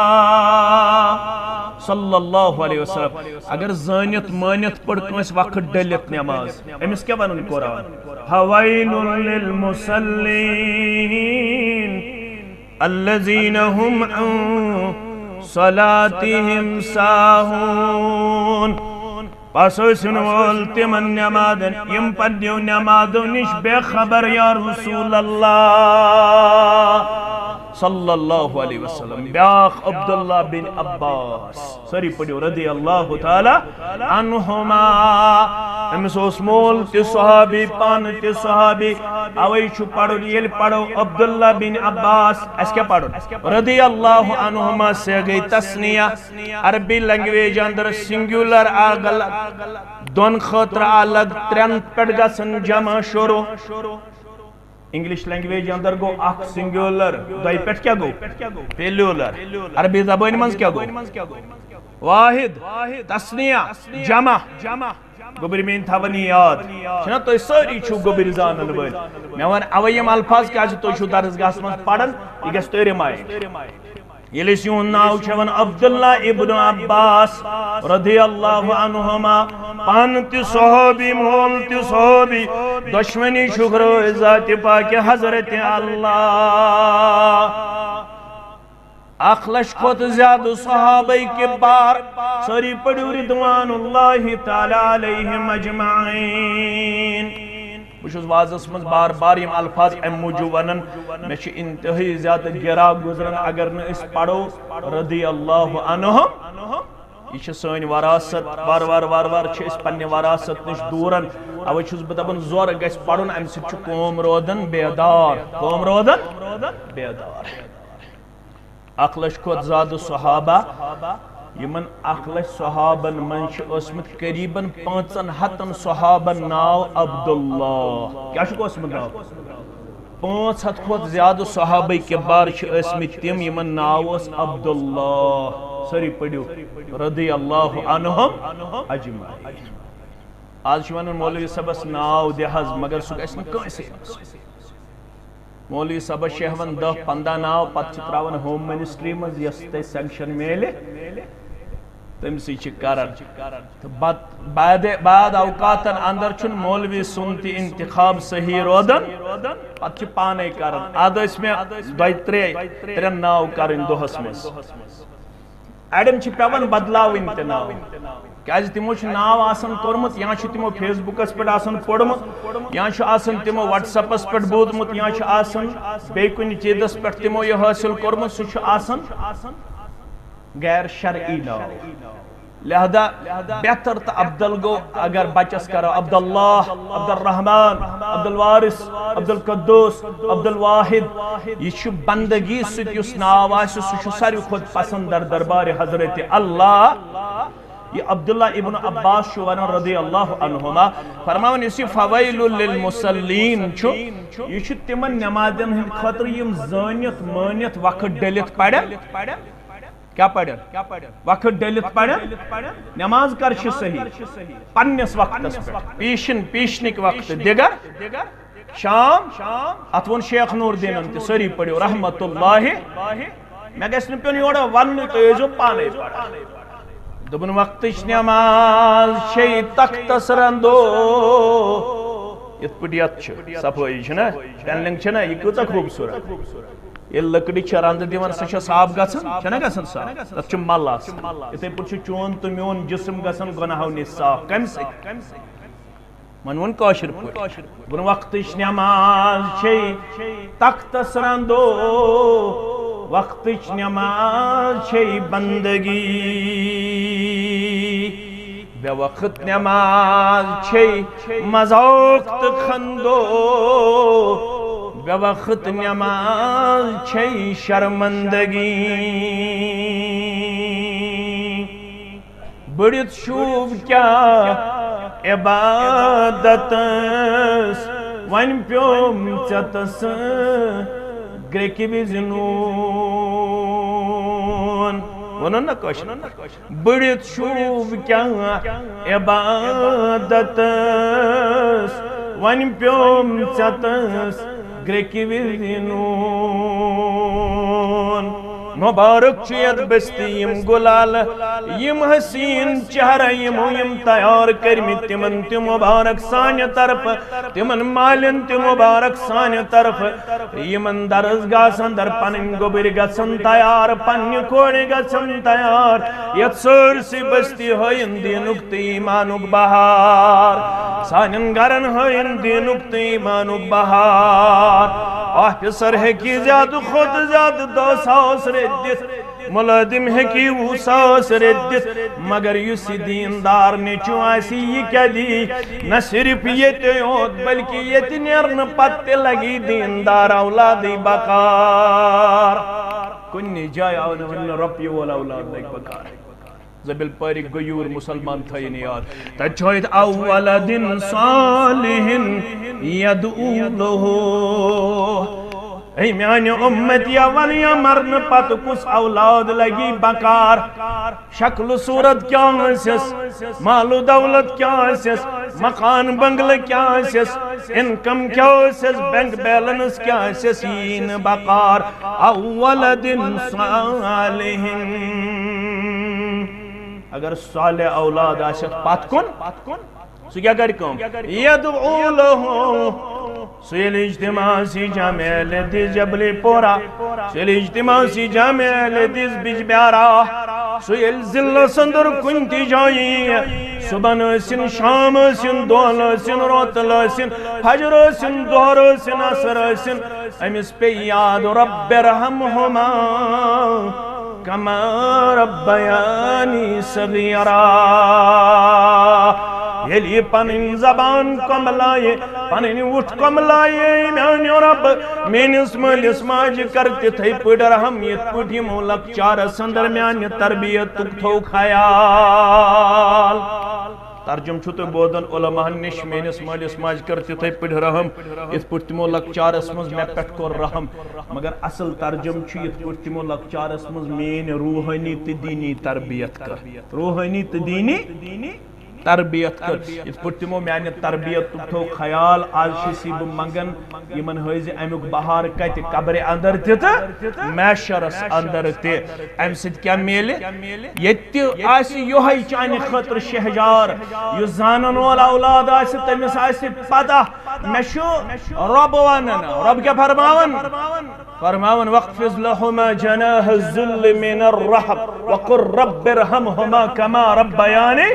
صلی اللہ علیہ وسلم۔ اگر زٲنِتھ مٲنِتھ پٔر کٲنٛسہِ وقت ڈٔلِتھ نماز، أمِس کیٛاہ ونان قرآن؟ فویل للمصلین الذین هم عن صلاتهم ساہون۔ پس ٲسِن وول تِمن نمازن، یِم پننیو نمازو نِش بے خبر، یا رسول اللہ صلی اللہ علیہ وسلم۔ بیاکھ عبداللہ بن عباس، سٲری پٔرِو، رضی اللہ تعالیٰ عنہما۔ أمِس اوس مول تہِ صحابی، پانہٕ تہِ صحابی۔ اوے چھُ پرُن، ییٚلہِ پرو عبداللہ بن عباس، اَسہِ کیٛاہ پرُن؟ رضی اللہ عنہما سے گئی تثنیہ۔ عربی لینگویج اندر سنگیولر الگ، دۄن خٲطرٕ الگ، ترٛٮ۪ن پٮ۪ٹھ گژھن جمع شروع۔ انگلش لینگویج اندر گوٚو اکھ سنگیولر، دۄیہِ پٮ۪ٹھ کیٛاہ گوٚو؟ پلیولر۔ عربی زبٲنۍ منٛز کیٛاہ گوٚو؟ واحد، تثنیہ، جمع۔ گوٚبرۍ میٲنۍ تھاوان یہِ یاد۔ چھِنہ تُہۍ سٲری چھِو گوٚبرۍ زانن وٲلۍ؟ مےٚ وَن اوے یِم الفاظ کیٛازِ تُہۍ چھِو درس گاہس منٛز پران، یہِ گژھِ تۄہہِ ریمائنڈ۔ ییٚلہِ أسۍ یِہُنٛد ناو چھِ ہٮ۪وان عبداللہ ابن عباس رضی اللہ عنہما، پانہٕ تہِ صحابی، مول تہِ صحابی، دۄشوٕنی چھُکھ رٲضۍ ذاتِ پاکہِ حضرت اللہ۔ اکھ لچھ کھۄتہٕ زیادٕ صحابہ کبار، سٲری پٔرِو رضوان اللہ تعالیٰ علیہم اجمعین۔ بہٕ چھُس وازس منٛز بار بار یِم الفاظ امہِ موٗجوٗب ونان، مےٚ چھِ انتہٲئی زیادٕ گِراو گُزران۔ اگر نہٕ أسۍ پرو رضی اللہ عنہم، یہِ چھِ سٲنۍ وراثت۔ وار وار وار وار چھِ أسۍ پننہِ وراثت نِش دوٗران۔ اوے چھُس بہٕ دپان، زورٕ گژھِ پرُن، امہِ سۭتۍ چھُ قوم روزان بیدار، قوم روزان بیدار۔ اکھ لچھ کھۄتہٕ زیادٕ صحابہ، یِمن اکھ لچھ صحابن منٛز چھِ ٲسمٕتۍ قریباً پانٛژن ہتن صحابن ناو عبداللہ۔ کیٛاہ چھُکھ اوسمُت ناو؟ پانٛژھ ہتھ کھۄتہٕ زیادٕ صحابہ کبار چھِ ٲسمٕتۍ تِم، یِمن ناو اوس عبداللہ۔ سٲری پٔرِو، رضی اللہ عنہم اجمعین۔ آز چھِ ونان مولوی صٲبس ناو دِ حظ، مگر سُہ گژھِ نہٕ کٲنٛسے۔ مولوی صٲبس چھِ ہٮ۪وان دَہ پنٛداہ ناو، پتہٕ چھِ ترٛاوان ہوم منسٹری منٛز، یۄس تۄہہِ سینکشن میلہِ۔ تٔمۍ سٕے چھِ کران۔ تہٕ بت-، بعد، بعد اوقاتن اندر چھُنہٕ مولوی سُنٛد تہِ انتخاب صحیح روزان، پتہٕ چھِ پانے کران۔ ادٕ ٲسۍ مےٚ دۄیہِ ترٛےٚ، ترٛٮ۪ن ناو کرٕنۍ دۄہس منٛز۔ اڑٮ۪ن چھِ پٮ۪وان بدلاوٕنۍ تہِ ناو، کیازِ تِمو چھُ ناو آسان کوٚرمُت، یا چھُ تِمو فیس بُکس پٮ۪ٹھ آسان پوٚرمُت، یا چھُ آسان تِمو وٹس ایپس پٮ۪ٹھ بوٗزمُت، یا چھُ آسان بیٚیہِ کُنہِ چیٖزس پٮ۪ٹھ تِمو یہِ حٲصِل کوٚرمُت، سُہ چھُ آسان غیر شرعی ناو۔ لہذا بہتر تہٕ افضل گوٚو اگر بچس کرو عبداللہ، عبدالرحمان، عبدالوارث، عبدالقدوس، عبدالواحد۔ یہِ چھُ بندگی سۭتۍ یُس ناو آسہِ، سُہ چھُ ساروی کھۄتہٕ پسند در دربارِ حضرت اللہ۔ یہِ عبداللہ ابن عباس چھُ ونان رضی اللہ عنہما، فرماوان، یُس یہِ فویل للمصلین چھُ، یہِ چھُ تِمن نمازن ہٕنٛدِ خٲطرٕ یِم زٲنِتھ مٲنِتھ وقت ڈٔلِتھ پرن۔ کیا پرن؟ وقت ڈٔلِتھ پرن۔ نماز کر چھِ صحیح؟ پننِس وقتس پٮ۪ٹھ۔ پیشن، پیشنٕکۍ وقت دِگر، شام۔ اتھ ووٚن شیخ نور دیٖنن تہِ، سٲری پٔرِو رحمت اللہ۔ مےٚ گژھِ نہٕ پیوٚن یورٕ وننُے، تُہۍ ٲسۍزیو پانے پران۔ دوٚپُن، وقتٕچ نماز چھے تختس رندو۔ یِتھ پٲٹھۍ یتھ چھِ صفٲیی چھِ نا، پینلنگ چھِ نا، یہِ کۭژاہ خوٗبصوٗرت۔ ییٚلہِ لٔکرِ چھِ رندٕ دِوان، سۄ چھےٚ صاف گژھان، چھےٚ نا گژھان صاف؟ تتھ چھُ مل آسان۔ یِتھے پٲٹھۍ چھُ چون تہٕ میون جسم گژھان گۄناہو نِش صاف۔ کمہِ سۭتۍ؟ وۄنۍ ووٚن کٲشِر پٲٹھۍ۔ دوٚپُن، وقتٕچ نماز چھے تختس رندو، وقتٕچ نماز چھے بندگی۔ بے وقت نماز چھے مذاق تہٕ خندو، بے وقت نماز چھے شرمندگی۔ بٔڑِتھ شوٗب کیٛاہ عبادتس، وۄنۍ پیوٚم ژےٚ تس گرٛیٚکہِ وِزِ نوٗن۔ ووٚنُن نا کٲشرٮ۪ن؟ بٔڑِتھ شوٗب کیٛاہ عبادتس، وۄنۍ پیوٚم ژےٚ تس گرٛیٚکہِ وِزِ نوٗن۔ مُبارک چھُ یَتھ بستی یِم گُلالہٕ، یِم حسیٖن چہرٕ یِمو یِم تیار کٔرمٕتۍ، تِمن تہِ مُبارک سانہِ طرفہٕ، تِمن مالٮ۪ن تہِ مُبارک سانہِ طرفہٕ۔ یِمن درسگاہس اندر پنٕنۍ گوٚبٕرۍ گژھن تیار، پننہِ کورِ گژھن تیار۔ یتھ سٲرسٕے بستی ہٲیِن دیٖنُک تہٕ ایٖمانُک بہار۔ سانٮ۪ن گرن ہٲیِن دیٖنُک تہٕ ایٖمانُک بہار۔ آفیسر ہیٚکہِ زیادٕ کھۄتہٕ زیادٕ دَہ ساس رٔٹِتھ، مُلٲزِم ہیٚکہِ وُہ ساس رٔٹِتھ، مگر یُس یہِ دیٖندار نیٚچوٗ آسہِ، یہِ کیٛاہ دی؟ نہ صرف ییٚتہِ یوت، بلکہِ ییٚتہِ نیرنہٕ پتہٕ تہِ لگی دیٖندار اولادٕے بکار۔ کُنہِ جایہِ آو نہٕ وننہٕ، رۄپیہِ وول اولاد لگہِ بکار۔ زبیل پٲرِکھ غیوٗر مُسلمان تھٲیِن یاد۔ تَتہِ چھُ ہٲیِتھ، "اَو وَلَدٍ صَالِحٍ يَدْعُو لَهُ۔" اے میانہِ اُمت، یا ون یا مرنہٕ پتہٕ کُس اولاد لگی بکار؟ شکل و صورت کیٛاہ آسٮ۪س؟ مال و دولت کیٛاہ آسٮ۪س؟ مکان بنگلہٕ کیٛاہ آسٮ۪س؟ انکم کیٛاہ آسٮ۪س؟ بینک بیلنس کیٛاہ آسٮ۪س؟ یی نہٕ بکار۔ اَو وَلَدٍ صَالِحٍ۔ اگر صالح اولاد آسٮ۪تھ پتھ کُن، سُہ کیٛاہ کرِ کٲم؟ یَدْعُو لَهُ۔ سُہ ییٚلہِ اجتماع سی جامع اہل حدیث جبلی پورہ، سُہ ییٚلہِ اجتماع سی جامع اہل حدیث بجبیارہ، سُہ ییٚلہِ ضلعس اندر کُنہِ تہِ جایہِ، صبحن ٲسِن، شام ٲسِن، دۄہل ٲسِن، روتل ٲسِن، فجر ٲسِن، ظہر ٲسِن، عصر ٲسِن، أمِس پے یاد، رب ارحمہما کما ربیانی صغیرا۔ ییٚلہِ یہِ پنٕنۍ زبان کۄملایہِ، پنٕنۍ وُٹھ کۄملایہِ، میانیو رب، میٲنِس مٲلِس ماجہِ کر تِتھے پٲٹھۍ رحم، یِتھ پٲٹھۍ یِمو لۄکچارس اندر میانہِ تربیتُک تھوو خیال۔ ترجمہٕ چھُو تُہۍ بوزان علماہن نِش، میٲنِس مٲلِس ماجہِ کٔر تِتھے پٲٹھۍ رحم، یِتھ پٲٹھۍ تِمو لۄکچارس منٛز مےٚ پٮ۪ٹھ کوٚر رحم۔ مگر اصل ترجمہٕ چھُ، یِتھ پٲٹھۍ تِمو لۄکچارس منٛز میٲنۍ روحٲنی تہٕ دیٖنی تربیت کٔر۔ روحٲنی تہٕ دیٖنی تربیت کٔر، یِتھ پٲٹھۍ تِمو میانہِ تربیتُک تھوٚو خیال۔ آز چھِ سی بہٕ منگان، یِمن ہٲوزِ امیُک بہار کتہِ؟ قبرِ اندر تہِ تہٕ محشرس اندر تہِ۔ امہِ سۭتۍ کیٛاہ میلہِ؟ ییٚتہِ تہِ آسہِ یِہوٚے چانہِ خٲطرٕ شہجار۔ یُس زانن وول اولاد آسہِ، تٔمِس آسہِ پتہ، مےٚ چھُ رۄب ونان۔ رۄب کیٛاہ فرماوان؟ فرماوان، "واخفض لهما جناح الذل من الرحمة وقل رب ارحمهما كما ربياني"۔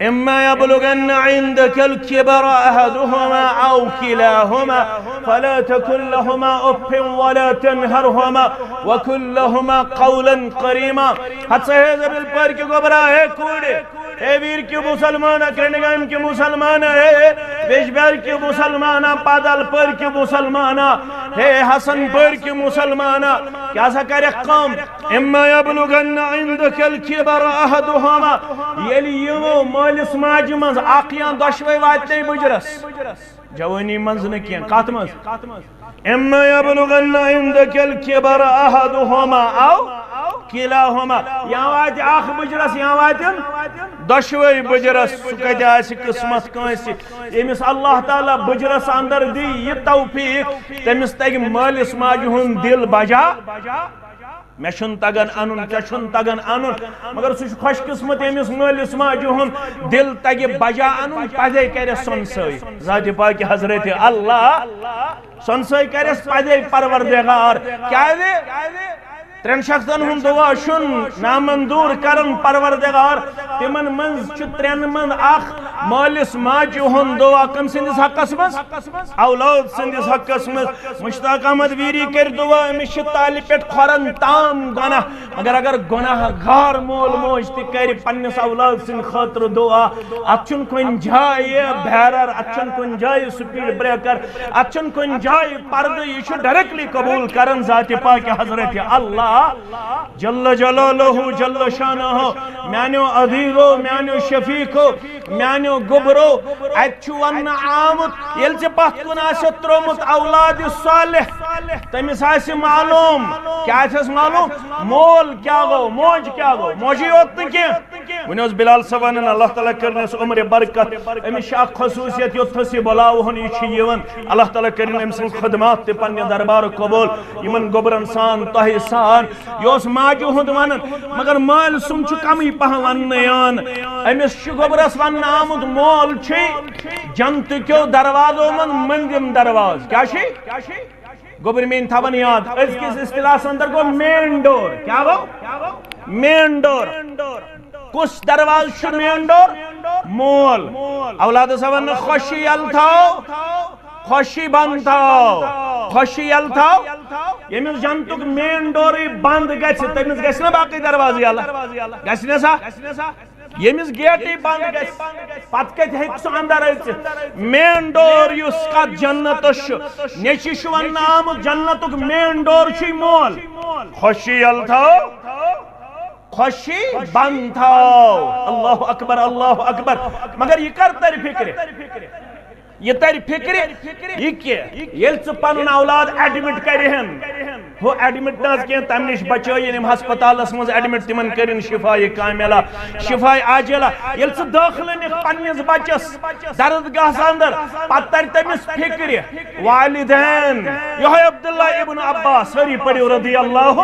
"إما يبلغن عندك الكبر أحدهما أو كلاهما فلا تقل لهما أف ولا تنهرهما وقل لهما قولا كريما"۔ ہتسا ہے زبیل پٲرۍ کہِ گوٚبرا، ہے کوٗرِ، ہے ویٖر کہِ مُسلمانہ، کرٛنٛڈگامہِ کہِ مُسلمانہ، ہے ویٚجبیٛارِ کہِ مُسلمانہ، پادال پٲرۍ کہِ مُسلمانہ، ہے حسن پٲرۍ کہِ مُسلمانہ، کیٛاہ سا کرکھ کٲم؟ "إما يبلغن عندك الكبر أحدهما"، ییٚلہِ یِمو مٲلِس ماجہِ منٛز اکھ یا دۄشوے واتنے بُجرس، جوٲنی منٛز نہٕ کینٛہہ، کتھ منٛز؟ "إما يبلغن عندك الكبر أحدهما أو كلاهما"، یا واتہِ اکھ بُجرس یا واتن دۄشوے بُجرس۔ سُہ کتہِ آسہِ قسمت کٲنٛسہِ، ییٚمِس اللہ تعالیٰ بُجرس اندر دی یہِ توفیق، تٔمِس تگہِ مٲلِس ماجہِ ہُنٛد دِل بجا۔ مےٚ چھُنہٕ تگان انُن، ژےٚ چھُنہٕ تگان انُن، مگر سُہ چھُ خۄش قسمت، ییٚمِس مٲلِس ماجہِ ہُنٛد دِل تگہِ بجا انُن، پزے کرٮ۪س سۄنسٲے۔ ذاتِ پاکہِ حضرت اللہ سۄنسٲے کرٮ۪س پزے پروردگار۔ کیازِ؟ ترٛٮ۪ن شخصن ہُنٛد دُعا چھُنہٕ نامنظوٗر کران پروردگار۔ تِمن منٛز چھُ ترٛٮ۪ن منٛز اکھ مٲلِس ماجہِ ہُنٛد دُعا۔ کٔمۍ سٕنٛدِس حقس منٛز؟ اولاد سٕنٛدِس حقس منٛز۔ مشتاق احمد ویری کرِ دُعا، أمِس چھِ تالہِ پٮ۪ٹھ کھۄرن تام گۄناہ، مگر اگر گۄناہ گار مول موج تہِ کرِ پننِس اولاد سٕنٛدِ خٲطرٕ دُعا، اتھ چھُنہٕ کُنہِ جایہِ بیرر، اتھ چھُنہٕ کُنہِ جایہِ سپیڈ بریکر، اتھ چھُنہٕ کُنہِ جایہِ پردٕ، یہِ چھُ ڈائریکٹلی قبول کران ذاتِ پاکہِ حضرت اللہ جل جلالہ جل شانہ۔ میانیو عزیزو، میانیو شفیقو، میانیو گوٚبرو، اتہِ چھُ وننہٕ آمُت، ییٚلہِ ژےٚ پتھ کُن آسہِ تروومُت اولاد صالح، تٔمِس آسہِ معلوم۔ کیٛاہ آسٮ۪س معلوم؟ مول کیٛاہ گوٚو، موج کیٛاہ گوٚو۔ موجی یوت نہٕ کینٛہہ، وۄنۍ اوس بلال صٲب ونان، اللہ تعالیٰ کٔرنَس عمرِ برکت۔ أمِس چھِ اکھ خصوٗصیت، یوٚتھس یہِ بُلاوہون، یہِ چھُ یِوان۔ اللہ تعالیٰ کٔرِن أمۍ سٕنٛز خدمات تہِ پننہِ دربارٕ قبول۔ یِمن گوٚبرن سان، تۄہہِ سان، یہِ اوس ماجہِ ہُنٛد ونان، مگر مٲلۍ سُنٛد چھُ کمٕے پہن وننہٕ یِوان۔ أمِس چھُ گوٚبرس وننہٕ آمُت، مول چھُے جنتہٕ کیو دروازو منٛز مٔنٛزِم دروازٕ۔ کیٛاہ چھُے؟ گوٚبرۍ میٲنۍ تھاوان یاد، أزکِس اصطلاحس اندر گوٚو مین ڈور۔ کیٛاہ گوٚو؟ مین ڈور۔ کُس دروازٕ چھُ مین ڈور؟ مول۔ اولادس وننہٕ، خۄشی یلہٕ تھاو، خۄشی بنٛد تھاو، خۄشی یلہٕ تھاو۔ ییٚمِس جنتُک مین ڈورٕے بنٛد گژھِ، تٔمِس گژھِ نہ باقٕے دروازٕ یلہٕ؟ گژھِ نہ سا؟ ییٚمِس گیٹٕے بنٛد گژھِ، پتہٕ کتہِ ہیٚکہِ سُہ اندر أژِتھ؟ مین ڈور یُس کتھ جنتس چھُ، نیٚچوِس چھُ وننہٕ آمُت، جنتُک مین ڈور چھُے مول۔ خۄشی یلہٕ تھاو، خۄشی بنٛد تھاو۔ اللہ اکبر، اللہ اکبر۔ مگر یہِ کر ترِ فکرِ؟ یہِ ترِ فکرِ، یہِ کہِ ییٚلہِ ژٕ پنُن اولاد ایڈمٹ کرِہن، ہُہ ایڈمٹ نہ حظ کینٛہہ، تمہِ نِش بچٲیِن یِم ہسپتالس منٛز ایڈمٹ، تِمن کٔرِن شفایہِ کاملہ، شفایہِ عاجلہ۔ ییٚلہِ ژٕ دٲخلہٕ نِکھ پننِس بچس درسگاہس اندر، پتہٕ ترِ تٔمِس فکرِ، والدین، یِہوٚے عبداللہ ابن عباس، سٲری پٔرِو رضی اللہ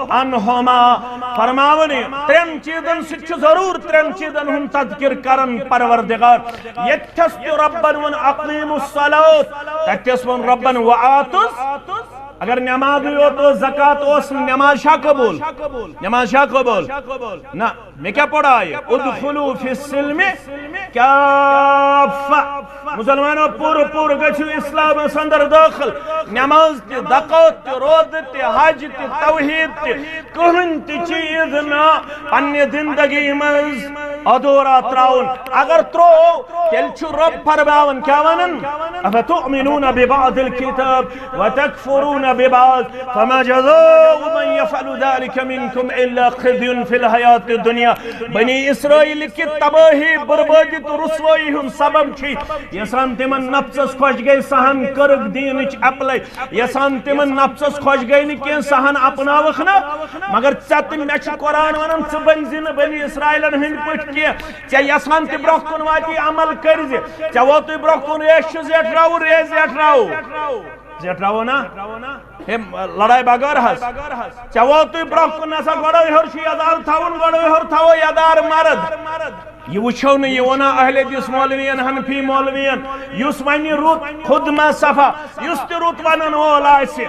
عنہما، فرماوان، ترٛٮ۪ن چیٖزن سۭتۍ چھُ ضروٗر ترٛٮ۪ن چیٖزن ہُنٛد تذکر کران پروردگار۔ ییٚتھس تہِ رۄبن ووٚن، "اقیموا الصلاۃ"، تتھس ووٚن رۄبن، "وآتوا"۔ اگر نمازٕے یوت اوس، زکوٰۃ اوس، نماز چھا قبول؟ نماز چھا قبول؟ نہ۔ مےٚ کیٛاہ پوٚر آیہِ؟ "ادخلوا فی السلم کافہ"۔ مسلمانو، پوٗرٕ پوٗرٕ گٔژھِو اسلامس اندر دٲخل۔ نماز تہِ، زکوٰۃ تہِ، روزٕ تہِ، حج تہِ، توحید تہِ، کٕہٕنۍ تہِ چیٖز نہٕ پننہِ زندگی منٛز ادھورا ترٛاوُن۔ اگر ترٛوو، تیٚلہِ چھُ رۄب فرماوان، کیٛاہ ونان؟ "افتؤمنون ببعض الکتاب وتکفرون ببعض فما جزاء من یفعل ذلک منکم الا خزی فی الحیاۃ الدنیا"۔ بنی اسرائیل کہِ تباہی بربٲدی تہٕ رسوٲیی ہُنٛد سبب چھُ۔ یژھان تِمن نفسس خۄش گٔے، سۄ ہن کٔرٕکھ دیٖنٕچ اپلاے۔ یژھان تِمن نفسس خۄش گٔے نہٕ کینٛہہ، سۄ ہن اپناوکھ نہٕ۔ مگر ژےٚ تہٕ مےٚ چھُ قرآن ونان، ژٕ بٔنۍ زِ نہٕ بنی اسرائیلن ہٕنٛدۍ پٲٹھۍ کینٛہہ۔ ژےٚ یژھان تہِ برونٛہہ کُن واتی عمل کٔرۍ زِ۔ ژےٚ ووتُے برونٛہہ کُن، ریش چھُ زیٹھراوُن، ریش زیٹھراو۔ زیٹھراوو نا؟ ہے، لڑاے بغٲر حظ۔ ژےٚ ووتُے برونٛہہ کُن نسا، گۄڈَے ہیوٚر چھُ یَدار تھاوُن، گۄڈَے ہیوٚر تھاوو یَدار مرد۔ یہِ وٕچھو نہٕ، یہِ وَنان اہل حدیث مولویَن، حنفی مولویَن، یُس وَنہِ رُت خود ما صفا، یُس تہِ رُت وَنَن وول آسہِ۔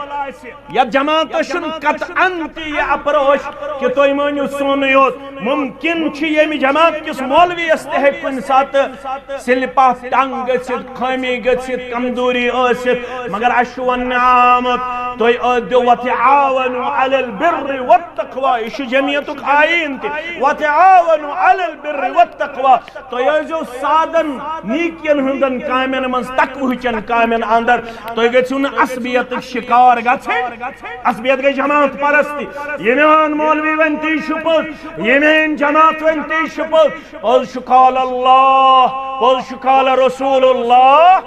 یَتھ جماعتَس چھُنہٕ قطعاً تہِ یہِ اپروچ کہِ تُہۍ مٲنِو سونُے یوت۔ مُمکِن چھُ ییٚمہِ جماعت کِس مولویَس تہِ ہیٚکہِ کُنہِ ساتہٕ سِلہِ پَتھ ٹنگ گٔژھِتھ، خٲمی گٔژھِتھ، کمزوری ٲسِتھ، مگر اَسہِ چھُ وَننہٕ آمُت، تُہۍ ٲسۍزیو وَتعاوَنُوا عَلَى الْبِرِّ وَالتَّقْوَى۔ یہِ چھُ جمعیتُک آیٖن تہِ، وَتَعَاوَنُوا عَلَى الْبِرِّ وَالتَّقْوَى۔ تُہۍ ٲسۍزیو سادن نیٖکیَن ہٕنٛدٮ۪ن کامٮ۪ن منٛز، تقوہٕچٮ۪ن کامٮ۪ن اندر۔ تُہۍ گٔژھِو نہٕ عصبیتٕکۍ شِکار گژھٕنۍ۔ عصبیت گٔے جماعت پرستی۔ یہِ میون مولوی وَنہِ تی چھُ پوٚز، یہِ میٲنۍ جماعت وَنہِ تی چھُ پوٚز۔ پوٚز چھُ قال اللہ، پوٚز چھُ قال رسول اللہ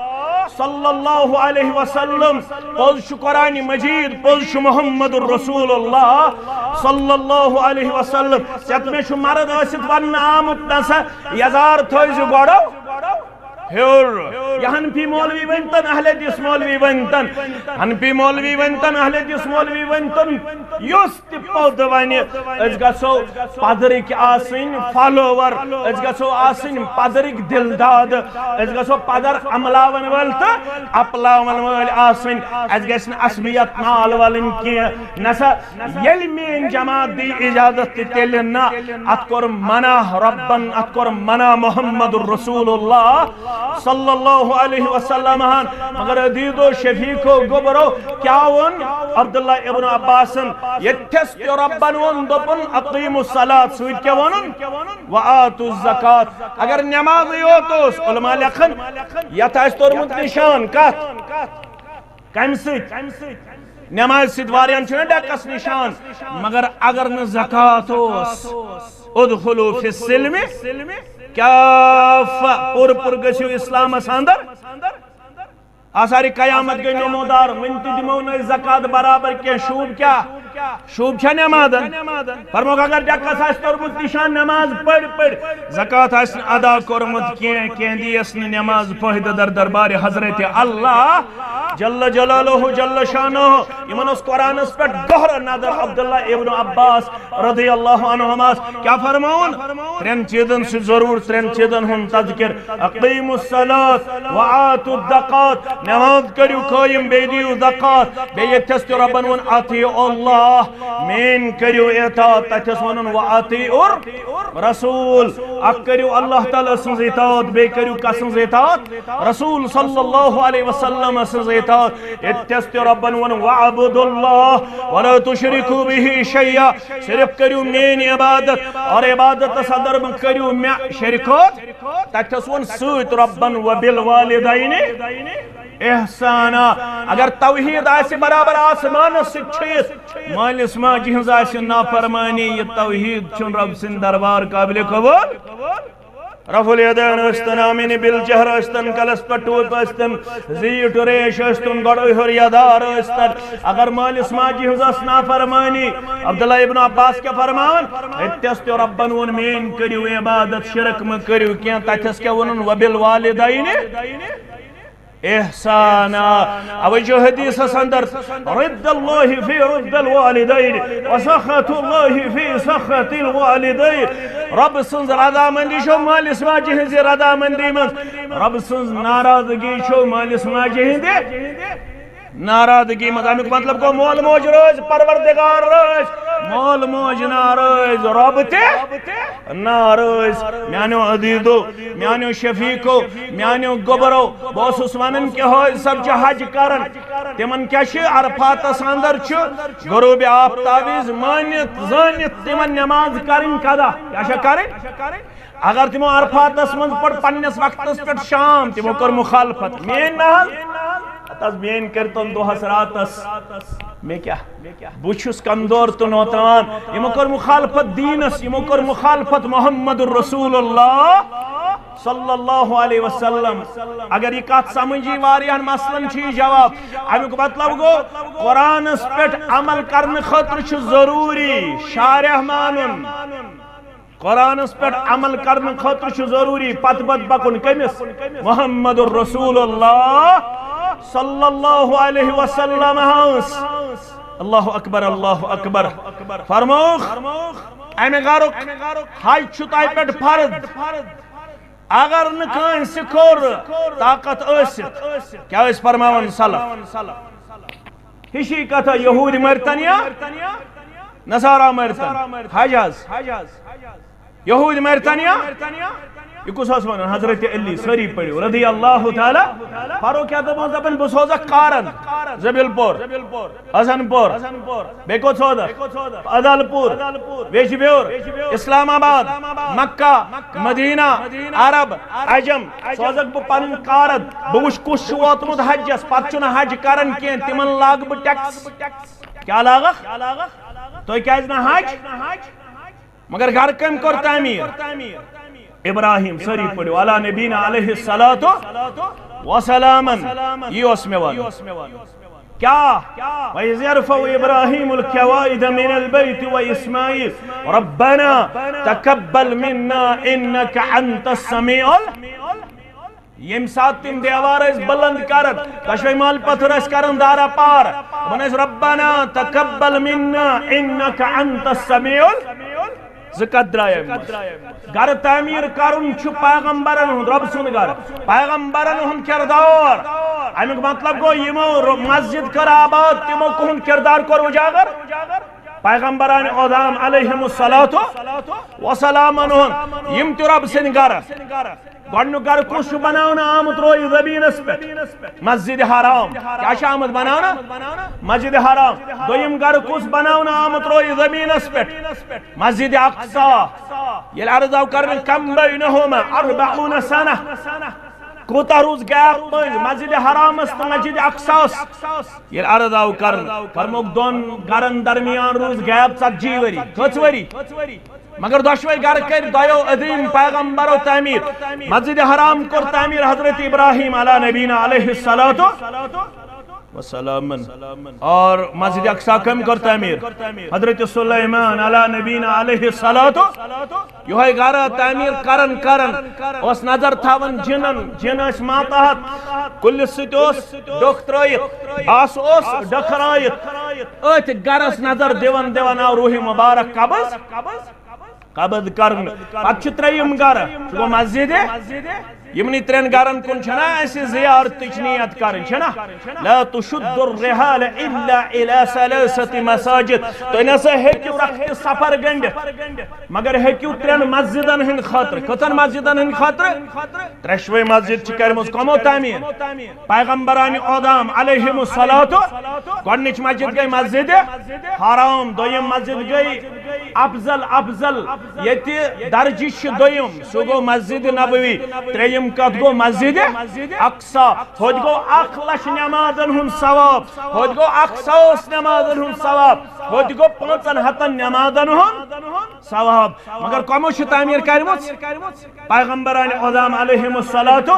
صلی اللہ علیہ وسلم، پوٚز چھُ قرآن مجید، پوٚز چھُ محمد رسول اللہ صلی اللہ علیہ وسلم۔ ژےٚ تہٕ مےٚ چھُ مرد ٲسِتھ وننہٕ آمُت، نسا یزار تھٲوزِ گۄڈو ہیوٚر۔ یہِ حنفی مولوی ؤنۍتن، اہل حدیث مولوی ؤنۍتن، حنفی مولوی ؤنۍتن، اہل حدیث مولوی ؤنۍتن، یُس تہِ پوٚد ونہِ، أسۍ گژھو پدرٕکۍ آسٕنۍ فالوور، أسۍ گژھو آسٕنۍ پدرٕکۍ دِلداد، أسۍ گژھو پدر عملاون وٲلۍ تہٕ اپلاون وٲلۍ آسٕنۍ۔ اَسہِ گژھِ نہٕ عصبیت نال ولٕنۍ کینٛہہ۔ نسا، ییٚلہِ میٲنۍ جماعت دی اجازت تہِ تیٚلہِ نہ۔ اتھ کوٚر منع ربن، اتھ کوٚر منع محمد رسول اللہ صلی اللہ علیہ وسلم ہن۔ مگر عزیزو، شفیقو، گوٚبرو، کیا ووٚن عبداللہ ابن عباسن؟ ییٚتھس تہِ ربن ووٚن، دوٚپُن، "اقیموا الصلاۃ"، سۭتۍ کیا ووٚنُن؟ "وآتوا الزکات"۔ اگر نمازٕے یوت اوس، علماء لیکھن، یتھ آسہِ توٚرمُت نشان، کتھ؟ کمہِ سۭتۍ؟ نمازِ سۭتۍ۔ واریاہن چھُنہ ڈیکس نشان، مگر اگر نہٕ زکات اوس، "ادخلوا فی السلم کافہ"، پوٗرٕ پوٗرٕ گٔژھِو اسلامس اندر۔ آثارِ قیامت گٔے نمودار، وُنہِ تہِ دِمو نہٕ أسۍ زکات برابر کینٛہہ۔ شوٗب کیٛاہ؟ شوٗب چھا نمازن؟ فرموکھ، اگر ڈیکس آسہِ توٚرمُت نشان نماز پٔر پٔر، زکات آسہِ نہٕ ادا کوٚرمُت کینٛہہ، کینٛہہ دِیس نہٕ نماز فٲیدٕ در دربارِ حضرت اللہ جل جلالہ جل شانہ۔ یِمن اوس قرآنس پٮ۪ٹھ گہرٕ نظر عبداللہ ابن عباس رضی اللہ عنہماس۔ کیا فرماوُن؟ ترٛٮ۪ن چیٖزن سۭتۍ ضروٗر، ترٛٮ۪ن چیٖزن ہُنٛد تذکر۔ اقیموا الصلاۃ و آتوا الزکات، نماز کٔرِو قٲیِم، بیٚیہِ دِیِو زکات۔ بیٚیہِ ییٚتھس تہِ رۄبن ووٚن، اطیعوا اللہ، میٲنۍ کٔرِو اطاعت۔ تتھس ووٚنُن، و اطیعوا الرسول، اکھ کٔرِو اللہ تعالیٰ سٕنٛز اطاعت، بیٚیہِ کٔرِو کس سٕنٛز اطاعت؟ رسول صلی اللہ علیہ وسلم سٕنٛز اطاعت۔ ییٚتھس تہِ رۄبن ووٚن، واعبدوا اللہ ولا تشرکوا بہ شیئا، صرف کٔرِو میٲنۍ عبادت اور عبادتس اندر مہ کٔرِو مےٚ شریکوت۔ تتھس ووٚن سۭتۍ رۄبن، وبالوالدین احسانا۔ اگر توحید آسہِ برابر آسمانس سۭتۍ چھُ یہِ، مٲلِس ماجہِ ہٕنٛز آسہِ نافرمٲنی، یہِ توحید چھُنہٕ رۄب سٕنٛدِ دربار قابل قبول۔ رفع الیدین ٲسۍتن، آمین بالجہر ٲسۍتن، کلس پٮ۪ٹھ ٹوپۍ ٲسۍتن، زیٖٹھ ریش ٲسۍتن، گۄڈٕ ہیوٚر یدار ٲسۍتن۔ اگر مٲلِس ماجہِ ہٕنٛز ٲس نافرمٲنی، عبداللہ ابن عباس کیٛاہ فرماوان؟ ییٚتھس تہِ رۄبن ووٚن، میٲنۍ کٔرِو عبادت، شرک مہ کٔرِو کینٛہہ۔ تتھس کیٛاہ ووٚنُن؟ وبالوالدین احسانا۔ اوے چھُ حدیثس اندر، رضا اللہ فی رضا الوالدین، وسخط اللہ فی سخط الوالدین۔ رۄب سٕنٛز رضامندی چھو مٲلِس ماجہِ ہٕنٛزِ رضامندی منٛز، رۄب سٕنٛز ناراضگی چھو مٲلِس ماجہِ ہٕنٛدِ ناراضگی منٛز۔ امیُک مطلب گوٚو، مول موج رٲضۍ، پروردگار رٲضۍ، مول موج ناراض، رۄب تہِ ناراض۔ میانیو عزیزو، میانیو شفیقو، میانیو گوبرو، بہٕ اوسُس ونان کہِ حٲج صٲب چھِ حج کران، تِمن کیٛاہ چھِ عرفاتس اندر چھُ غروب آفتابٕچ مٲنِتھ زٲنِتھ تِمن نماز کرٕنۍ قضا۔ کیٛاہ چھےٚ کرٕنۍ؟ اگر تِمو عرفاتس منٛز پٔر پننِس وقتس پٮ۪ٹھ شام، تِمو کٔر مخالفت۔ میٲنۍ نہ حظ، ہتہٕ حظ میٲنۍ کٔرۍتن دۄہس راتس۔ مےٚ کیٛاہ؟ بہٕ چھُس کمزور تہٕ نوتوان۔ یِمو کٔر مخالفت دیٖنس، یِمو کٔر مخالفت محمد رسول اللہ۔ صلی اللہ علیہ وسلم۔ اگر یہ کتھ سمجھی، واریاہن مسئلن چھ یہ جواب۔ امیُک مطلب گوٚو، قرآنس پٮ۪ٹھ عمل کرنہٕ خٲطرٕ چھُ ضروٗری شارح مانُن۔ قرآنس پٮ۪ٹھ عمل کرنہٕ خٲطرٕ چھُ ضروٗری پتہٕ پتہٕ پکُن۔ کٔمِس؟ محمد رسول اللہ صلی اللہ علیہ وسلم ہنس۔ اللہ اکبر، اللہ اکبر۔ فرموکھ، امہِ گرُک حج چھُ تۄہہِ پٮ۪ٹھ فرض۔ اگر نہٕ کٲنٛسہِ کوٚر، طاقت ٲسِتھ، کیٛاہ ٲسۍ فرماوان سلف؟ ہِشی کتھا، یہوٗدۍ مٔرتن یا نصارا مٔرتن؟ حج حظ۔ یہوٗدۍ مٔرتن یا، یہِ کُس اوس ونان؟ حضرت علی، سٲری پٔرِو، رضی اللہ تعالیٰ۔ فاروق اعظم اوس دپان، بہٕ سوزکھ کارن، زبیل پور، حسن پور، بیٚیہِ کوٚت سوزکھ؟ عدل پور، ویجبیور، اسلام آباد، مکہ، مدینہ، عرب، عجم، سوزکھ بہٕ پنٕنۍ کارن۔ بہٕ وٕچھ کُس چھُ ووتمُت حجس، پتہٕ چھُنہٕ حج کران کینٛہہ، تِمن لاگہٕ بہٕ ٹیکس۔ کیٛاہ لاگکھ؟ تُہۍ کیٛازِ نہٕ حج؟ مگر گرٕ کٔمۍ کوٚر تعمیٖر؟ ابراہیم، سٲری پٔرِو، علی نبینا علیہ الصلوۃ وسلامن۔ یی اوس مےٚ وَنُن۔ کیٛاہ؟ وَإِذْ يَرْفَعُ إِبْرَاهِيمُ الْقَوَاعِدَ مِنَ الْبَيْتِ وَإِسْمَاعِيلُ رَبَّنَا تَقَبَّلْ مِنَّا إِنَّكَ أَنْتَ السَّمِيعُ ال۔ ییٚمہِ ساتہٕ تِم دیوار ٲسۍ بُلند کران، دۄشوے مال پتھر ٲسۍ کران دارا پار، دپان ٲسۍ، ربنا تقبل منا انک انت السمیع ال۔ زٕ کتھ درایہِ اَمہِ منٛز۔ گرٕ تعمیٖر کرُن چھُ پیغمبرن ہُنٛد، رۄب سُنٛد گرٕ، پیغمبرن ہُنٛد کردار۔ اَمیُک مطلب گوٚو، یِمو رو-، مسجد کٔر آباد، تِمو کُہُنٛد کردار کوٚر اُجاگر؟ پیغمبران عظام علیہم الصلوۃ وسلامن ہُنٛد، یِم تہِ رۄب سٕنٛدۍ گرٕ۔ گۄڈٕنیُک گرٕ کُس چھُ بناونہٕ آمُت روزِ زٔمیٖنَس پٮ۪ٹھ؟ مسجد حرام۔ کیٛاہ چھُ آمُت بناونہٕ؟ مسجد حرام۔ دوٚیِم گرٕ کُس بناونہٕ آمُت روزِ زٔمیٖنَس پٮ۪ٹھ؟ مسجد اقصی۔ ییٚلہِ عرض آو کرنہٕ، کم بینہما اربعون سنہ، کوٗتاہ روٗز گیپ مٔنٛزۍ مسجد حرامس تہٕ مسجد اقصاہس؟ ییٚلہِ عرض آو کرنہٕ، فرمووُکھ، دۄن گرن درمیان روٗز گیپ ژتجی ؤری۔ کٔژ ؤری؟ مگر دۄشوے گرٕ کٔرۍ دۄیو عظیم پیغمبرو تعمیٖر۔ مسجد حرام کوٚر تعمیٖر حضرت ابراہیم علی نبینا علیہ الصلوۃ وسلامن، اور مسجد اقصی کٔمۍ کوٚر تعمیٖر؟ حضرت سلیمان علی نبینا علیہ الصلوۃ۔ یِہوٚے گرٕ تعمیٖر کران کران اوس نظر تھاوان جِنن، جِن ٲسۍ ماتحت، کُلِس سۭتۍ اوس ڈوٚکھ ترٲیِتھ، گاسہٕ اوس ڈٔکھرٲیِتھ۔ أتھۍ گرس نظر دِوان دِوان آو روحِ مبارک قبض، قبض کرنہٕ۔ پتہٕ چھُ ترٛیٚیِم گرٕ، سُہ گوٚو مسجد۔ یِمنٕے ترٛٮ۪ن گرن کُن چھَنا اَسہِ زیارتٕچ نیت کرٕنۍ، چھَنا؟ لا تشد الرحال الا الی ثلاثة مساجد۔ تُہۍ نہ سا ہیٚکِو رکھ تہِ سفر گٔنڈِتھ، مگر ہیٚکِو ترٛٮ۪ن مسجدن ہٕنٛدِ خٲطرٕ۔ کٔژن مسجدن ہٕنٛدِ خٲطرٕ؟ ترٛٮ۪شوَے مسجد چھِ کَرِمٕژ کَمو تعمیٖر؟ پیغمبرانِ اعظام علیہم الصلوۃ۔ گۄڈٕنِچ مسجد گٔے مسجد حرام، دوٚیِم مسجد گٔے افضل، افضل، ییٚتہِ درجہِ چھِ دوٚیِم، سُہ گوٚو مسجد نبوی۔ ترٛیٚیِم کتھ گوٚو مسجد اقصی۔ ہوٚتہِ گوٚو اکھ لچھ نمازن ہُنٛد ثواب، ہوٚتہِ گوٚو اکھ ساس نمازن ہُنٛد ثواب، ہوٚتہِ گوٚو پانٛژن ہتن نمازن ہُنٛد ثواب۔ مگر کمو چھِ تعمیٖر کَرِمٕژ؟ پیغمبران عظام علیہم الصلوۃ۔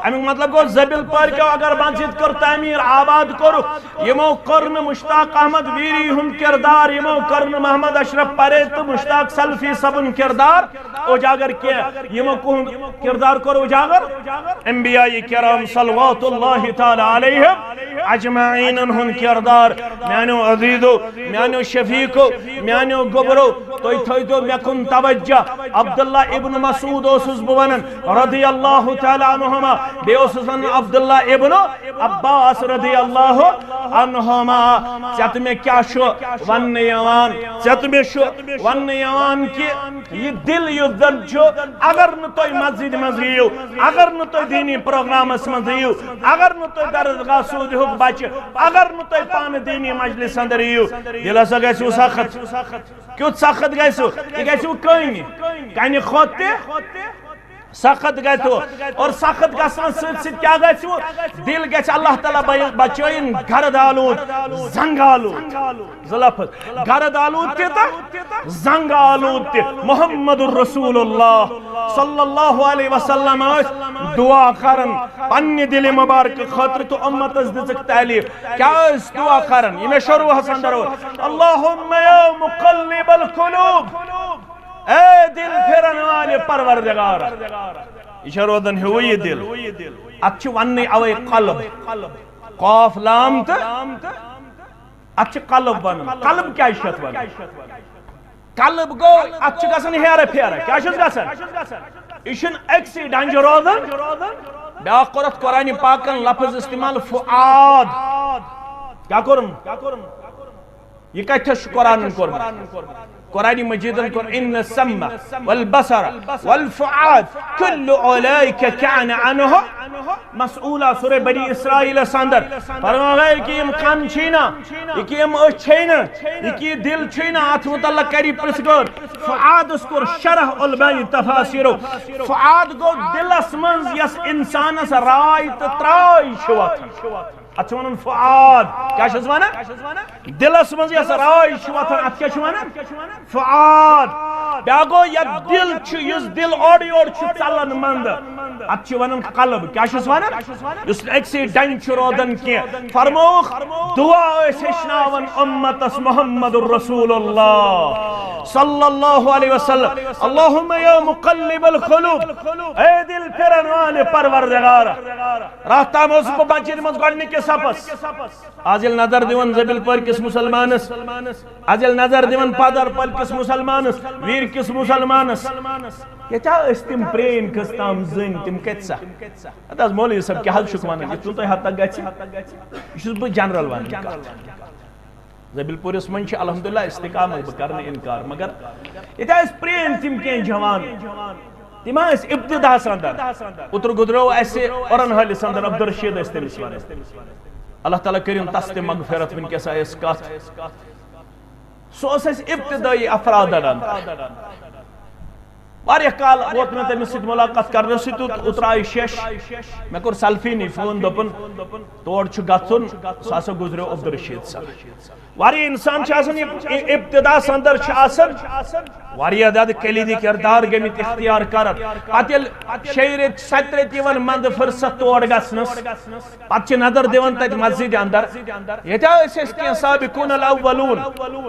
اَمیُک مطلب گوٚو، زبیل پورکیو اگر مسجد کٔر تعمیٖر، آباد کوٚرُکھ، یِمو کوٚر نہٕ مشتاق احمد ویری ہُنٛد کردار، یِمو کوٚر نہٕ محمد اشرف پرے تہٕ مشتاق سلفی صٲبُن کردار اجاگر کینٛہہ۔ یِمو کُہُنٛد کردار کوٚر اجاگر؟ انبیاء کرام صلوات اللہ تعالی علیہم اجمعینن ہُنٛد کردار۔ میانیو عزیزو، میانیو شفیقو، میانیو گوٚبرو، تُہۍ تھٲیتو مےٚ کُن توجہ۔ عبداللہ ابن مسعود اوسُس بہٕ ونان رضی اللہ تعالی عنہما، بیٚیہِ اوسُس ونان عبداللہ ابن عباس رضی اللہ عنہما، ژےٚ تہٕ مےٚ کیٛاہ چھُ وننہٕ یِوان؟ ژےٚ تہٕ مےٚ چھُ وننہٕ یِوان کہِ یہِ دِل یُس زن چھُ، اگر نہٕ تُہۍ مسجد منٛز یِیِو، اگر نہٕ تُہۍ دینی پروگرامس منٛز یِیِو، اگر نہٕ تُہۍ درسگاہ سوٗزِہُکھ بچہِ، اگر نہٕ تُہۍ پانہٕ دینی مجلس اندر یِیِو، دِل ہسا گژھِوٕ سخت۔ کیُتھ سخت گژھِوٕ؟ یہِ گژھِوٕ کٔنۍ، کنہِ کھۄتہٕ تہِ سخت گژھِ ہو۔ اور سخت گژھنس سۭتۍ سۭتۍ کیٛاہ گژھِ ہو؟ دل گژھِ اللہ تعالیٰ بچٲیِن گرد آلود، زنگ آلود۔ زٕ لفظ، گرد آلود تہِ تہٕ زنگ آلود تہِ۔ محمد رسول اللہ صلی اللہ علیہ وسلم ٲسۍ دعا کران پننہِ دِلہِ مبارکہٕ خٲطرٕ تہٕ اُمتس دِژٕکھ تعلیٖم۔ کیٛاہ ٲسۍ دعا کران؟ یہِ مےٚ شروٗعس اندر اوس، اللہم یا مقلب القلوب، اے دل پھرن والے پروردگار۔ یہ چھا روزان ہیوٗ یہِ دل؟ اتھ چھِ وننٕے اوے قلب، قاف لام تہٕ اتھ چھِ قلب ونان۔ قلب کیٛازِ چھِ اتھ ونان؟ قلب گوٚو، اتھ چھِ گژھان ہیرٕ پھیرٕ۔ کیٛاہ چھُس گژھان؟ یہِ چھُنہٕ أکسٕے ڈنجہِ روزان۔ بیٛاکھ کوٚر اتھ قرآنِ پاکن لفظ استعمال، فؤاد۔ کیٛاہ کوٚرُن؟ یہ کتھس چھُ قرآنن کوٚرمُت؟ قرآن مجیدن کوٚر، ان السمع والبصر والفؤاد کل اولئک کان عنہ مسئولا۔ سورہ بنی اسرائیلس اندر فرماوے کہ یم کن چھینا، یہ کہ یم أچھ چھینا، یہ کہ یہ دل چھینا، اتھ متعلق کری پرژھ گٲر۔ فؤادس کوٚر شرح علماء تفاسیرو۔ فؤاد گوٚو دلس منٛز یس انسانس راے تہٕ تراے چھِ وۄتھان۔ اتھ چھِ ونان فؤاد۔ کیٛاہ چھِس ونان؟ دلس منٛز یۄس راے چھِ وۄتھان، اتھ کیٛاہ چھِ ونان؟ فؤاد۔ بیٛاکھ گوٚو، یتھ دل چھُ، یُس دل اورٕ یورٕ چھُ ژلان منٛدٕ، اتھ چھِ ونان قلب۔ کیٛاہ چھِس ونان؟ یُس نہٕ أکسٕے ڈنہِ چھُ روزان کینٛہہ۔ فرمووُکھ، دعا ٲسۍ ہیٚچھناوان اُمتس محمد رسول اللہ صلی اللہ علیہ وسلم۔ اللہم یا مقلب القلوب، اے دل پھرن والے پروردگار۔ راتھ تام اوسُس بہٕ مسجد منٛز گۄڈٕنِکِس صفس۔ از ییٚلہِ نظر دِوان زٔبِل پورِ کِس مُسلمانس، از ییٚلہِ نظر دِوان پادر پل کِس مُسلمانس، ویٖر کِس مُسلمانس، ییٚتہِ ہا ٲسۍ تِم پرٛٲنۍ کٔژ تام زٔنۍ، تِم کَتہِ سا؟ اَدٕ حظ مولوی صٲب، کیٛاہ حظ چھُکھ وَنان؟ یہِ چھُنہٕ تۄہہِ حد تک گژھِ؟ یہِ چھُس بہٕ جنرل وَنان کَتھ۔ زٔبِل پوٗرِس منٛز چھِ الحمدللہ استقامت، بہٕ کَرٕ نہٕ اِنکار، مگر ییٚتہِ ٲسۍ پرٛٲنۍ تِم کینٛہہ جوان، تِم ٲسۍ ابتداہس اندر۔ اوترٕ گُزریو اسہِ اورن حٲلِس اندر، عبدالرشید ٲسۍ تٔمِس ونان۔ اللہ تعالیٰ کٔرِن تس تہِ مغفرت۔ وٕنکیٚس آیس کتھ، سُہ اوس اسہِ ابتدٲیی افرادن اندر۔ واریاہ کال ووت مےٚ تٔمِس سۭتۍ ملاقات کرنس سۭتۍ، اوترٕ آیہِ شیش۔ مےٚ کوٚر سلفینی فون، دوٚپُن، تور چھُ گژھُن، سُہ ہسا گُزریو عبدالرشید صٲب۔ واریاہ انسان چھِ آسان یہِ ابتداہس اندر چھِ آسان واریاہ زیادٕ کلیدی کردار گٔمٕتۍ اختیار کران۔ پتہٕ ییٚلہِ شیٚیہِ رٮ۪تۍ، ستہِ رٮ۪تۍ یِوان منٛدٕ فرصت تور گژھنس، پتہٕ چھِ نظر دِوان تتہِ مسجدِ اندر۔ ییٚتہِ ٲسۍ أسۍ کینٛہہ سابقون الاولون،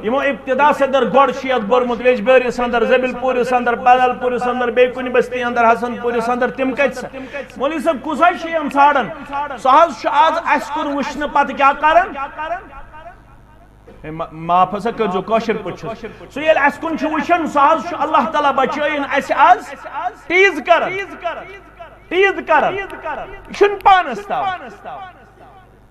یِمو ابتداہس اندر گۄڈٕ چھُ یتھ بوٚرمُت، ویجبٲرِس اندر، زٔبِل پوٗرِس اندر، بدل پوٗرِس اندر، بیٚیہِ کُنہِ بستی اندر، حسن پوٗرِس اندر، تِم کتہِ سا؟ مولوی صٲب، کُس حظ چھُ یِم ژھانڈان؟ سُہ حظ چھُ از اسہِ کُن وٕچھنہٕ پتہٕ کیٛاہ کران؟ ہے، ما-، معاف ہسا کٔرۍزیو، کٲشِر پٲٹھۍ چھُس۔ سُہ ییٚلہِ اَسہِ کُن چھُ وٕچھان، سُہ حظ چھُ اللہ تعالیٰ بچٲیِن اَسہِ از ٹیٖز کران۔ ٹیٖز کران۔ یہِ چھُنہٕ پانَس تام۔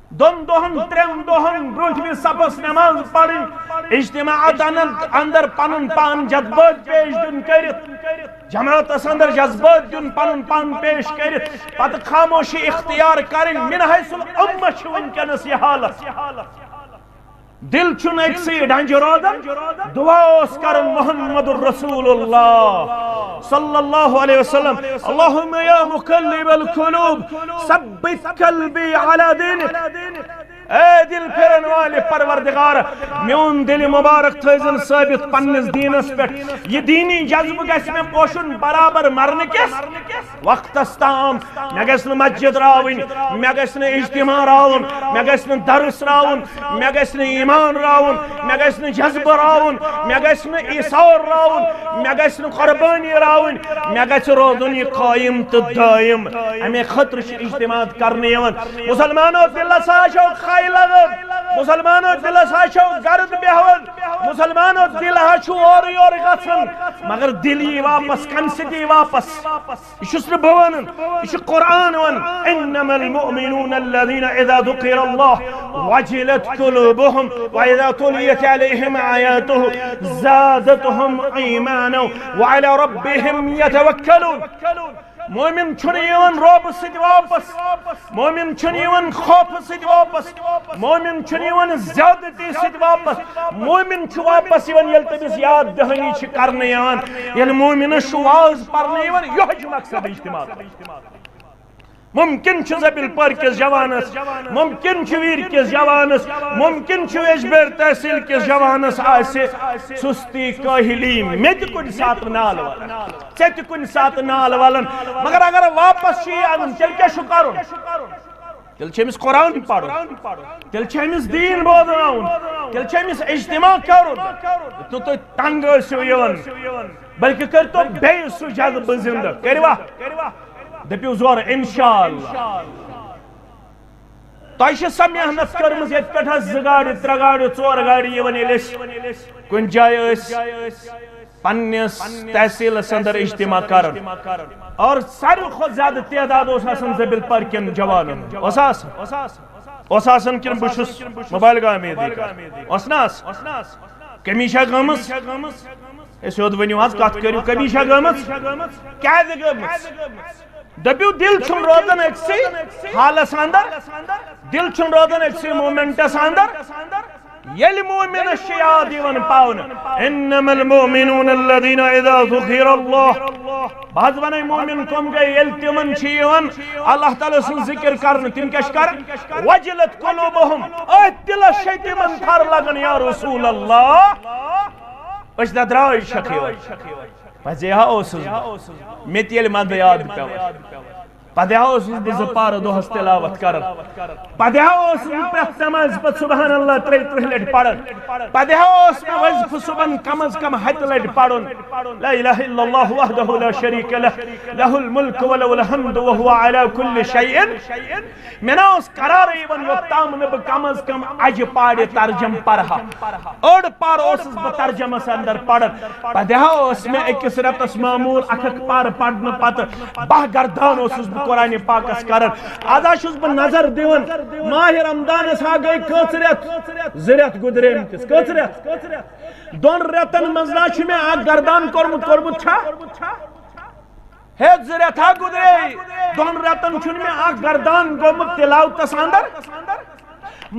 دۄن دۄہَن، ترٛٮ۪ن دۄہَن برٛونٛٹھمہِ صفس نماز پرٕنۍ، اجتماعاتن اندر پنُن پان جذبٲتۍ پیش دیُن کٔرِتھ، جماعتس اندر جذبٲتۍ دیُن پنُن پان پیش کٔرِتھ، پتہٕ خاموشی اختیار کرٕنۍ۔ من حیث الامہ چھِ وٕنکیٚنس یہِ حالت۔ دل چھُنہٕ أکسٕے ڈنجہِ روزان۔ دعا اوس کران محمد رسول اللہ صلی اللہ علیہ وسلم، اللہم یا مقلب القلوب ثبت قلبی علی دینک۔ اے دل پھرن والے پروردگار، میون دل مبارک تھٲیزن ثٲبت پننِس دینس پٮ۪ٹھ۔ یہِ دینی جذبہٕ گژھِ مےٚ پوشُن برابر مرنہٕ کِس وقتس تام۔ مےٚ گژھِ نہٕ مسجد راوٕنۍ، مےٚ گژھِ نہٕ اجتماع راوُن، مےٚ گژھِ نہٕ درس راوُن، مےٚ گژھِ نہٕ ایمان راوُن، مےٚ گژھِ نہٕ جذبہٕ راوُن، مےٚ گژھِ نہٕ ایثار راوُن، مےٚ گژھِ نہٕ قربٲنی راوٕنۍ، مےٚ گژھِ روزُن یہِ قٲیِم تہٕ دٲیِم۔ اَمے خٲطرٕ چھِ اجتماعات کرنہٕ یِوان۔ مُسلمانو، دِلس ہا چھو کھاے لگان، مُسلمانو، دِلس ہا چھو گرد بیہوان، مُسلمانو، دِل ہا چھُ اورٕ یورٕ گژھان، مگر دِل یی واپس، کمہِ سۭتۍ یی واپس؟ یہِ چھُس نہٕ بہٕ ونان، یہِ چھُ قرآن ونان، انما المؤمنون الذين اذا ذكر الله وجلت قلوبهم واذا تليت عليهم آياته زادتهم ايمانا وعلى ربهم يتوكلون۔ مومن چھُنہٕ یِوان رۄب سۭتۍ واپس، مومن چھُنہٕ یِوان خوف سۭتۍ واپس، مومن چھُنہٕ یِوان زیادتی سۭتۍ واپس۔ مومن چھُ واپس یِوان ییٚلہِ تٔمِس یاد دہانی چھِ کرنہٕ یِوان، ییٚلہِ مومنس چھُ واز پرنہٕ یِوان۔ یۄہے چھُ مقصد اجتماع۔ ممکن چھُ زبیل پور کِس جوانس، ممکن چھُ ویر کِس جوانس، ممکن چھُ یجبیر تحصیل کِس جوانس آسہِ سستی، کاہلی۔ مےٚ تہِ کُنہِ ساتہٕ نال والان، ژےٚ تہِ کُنہِ ساتہٕ نال والان۔ مگر اگر واپس چھُ یہِ انُن، تیٚلہِ کیٛاہ چھُ کرُن؟ تیٚلہِ چھُ أمِس قرآن پرُن، تیٚلہِ چھُ أمِس دیٖن بوزناوُن، تیٚلہِ چھُ أمِس اجتماع کرُن۔ تہٕ تُہۍ تنگ ٲسِو یِوان، بلکہِ کٔرۍتو بیٚیہِ سُہ جذبہٕ زِندٕ۔ کٔرِوا؟ دٔپِو زورٕ، انشاءاللہ۔ تۄہہِ چھِ سۄ محنت کٔرمٕژ، ییٚتہِ پٮ۪ٹھ حظ زٕ گاڑِ، ترٛےٚ گاڑِ، ژور گاڑِ یِوان ییٚلہِ أسۍ کُنہِ جایہِ ٲسۍ پننِس تحصیلس اندر اجتماع کران، اور ساروی کھۄتہٕ زیادٕ تعداد اوس آسان زبیل پور کٮ۪ن جوانن۔ اوس آسان؟ اوس آسان کِنہٕ بہٕ چھُس مبالغہ آمیزی کران؟ اوس نہ آسان؟ کمی چھا گٔمٕژ؟ ہے، سیوٚد ؤنِو حظ، کتھ کٔرِو، کمی چھا گٔمٕژ؟ کیازِ گٔمٕژ؟ دٔپِو، دِل چھُنہٕ روزان أکسٕے حالس اندر، دِل چھُنہٕ روزان أکسٕے مومنٹس اندر۔ ییٚلہِ مومنس چھِ یاد یِوان پاونہٕ، انما المؤمنون الذين اذا ذكر الله۔ بہٕ حظ ونے مومن کم گٔے، ییٚلہِ تِمن چھِ یِوان اللہ تعالیٰ سُنٛد ذکر کرنہٕ، تِم کیٛاہ چھِ کران؟ وجلت قلوبهم، أتھۍ دِلس چھے تِمن تھر لگان، یا رسول اللہ۔ أسۍ نہ درٛاے شکھِ یور۔ پزے ہا اوسُس بہٕ۔ مےٚ تہِ ییٚلہِ منٛزٕ یاد پٮ۪وان، پدے ہا اوسُس بہٕ زٕ پارٕ دۄہس تلاوت کران۔ پدے ہا اوسُس بہٕ پرٛٮ۪تھ نمازِ پتہٕ سبحان اللہ ترٛیہِ ترٛہہِ لٹہِ پران۔ پدے ہا اوس مےٚ وظیفہٕ صبحن کم از کم ہتہِ لٹہِ پرُن۔ لا الہ الا اللہ وحدہ لا شریک لہ، لہ الملک ولہ الحمد وہو علی کل شیء۔ مےٚ نہ اوس قرارٕے یِوان یوٚت تام نہٕ بہٕ کم از کم اجہِ پارِ ترجم پرٕ ہا۔ أڑ پار اوسُس بہٕ ترجمس اندر پران۔ پدے ہا اوس مےٚ أکِس رٮ۪تس معموٗل اکھ اکھ پار پرنہٕ پتہٕ باہ گردان اوسُس بہٕ قرآن پاکس کران۔ از ہا چھُس بہٕ نظر دِوان، ماہِ رمضانس ہا گٔے کٔژ رٮ۪تھ؟ زٕ رٮ۪تھ گُزریمتِس۔ کٔژ رٮ۪تھ؟ دۄن رٮ۪تن منٛز نہ چھُ مےٚ اکھ گردان کوٚرمُت، کوٚرمُت چھا؟ ہے، زٕ رٮ۪تھ ہا گُزرے، دۄن رٮ۪تن چھُنہٕ مےٚ اکھ گردان گوٚمُت تلاوتس اندر۔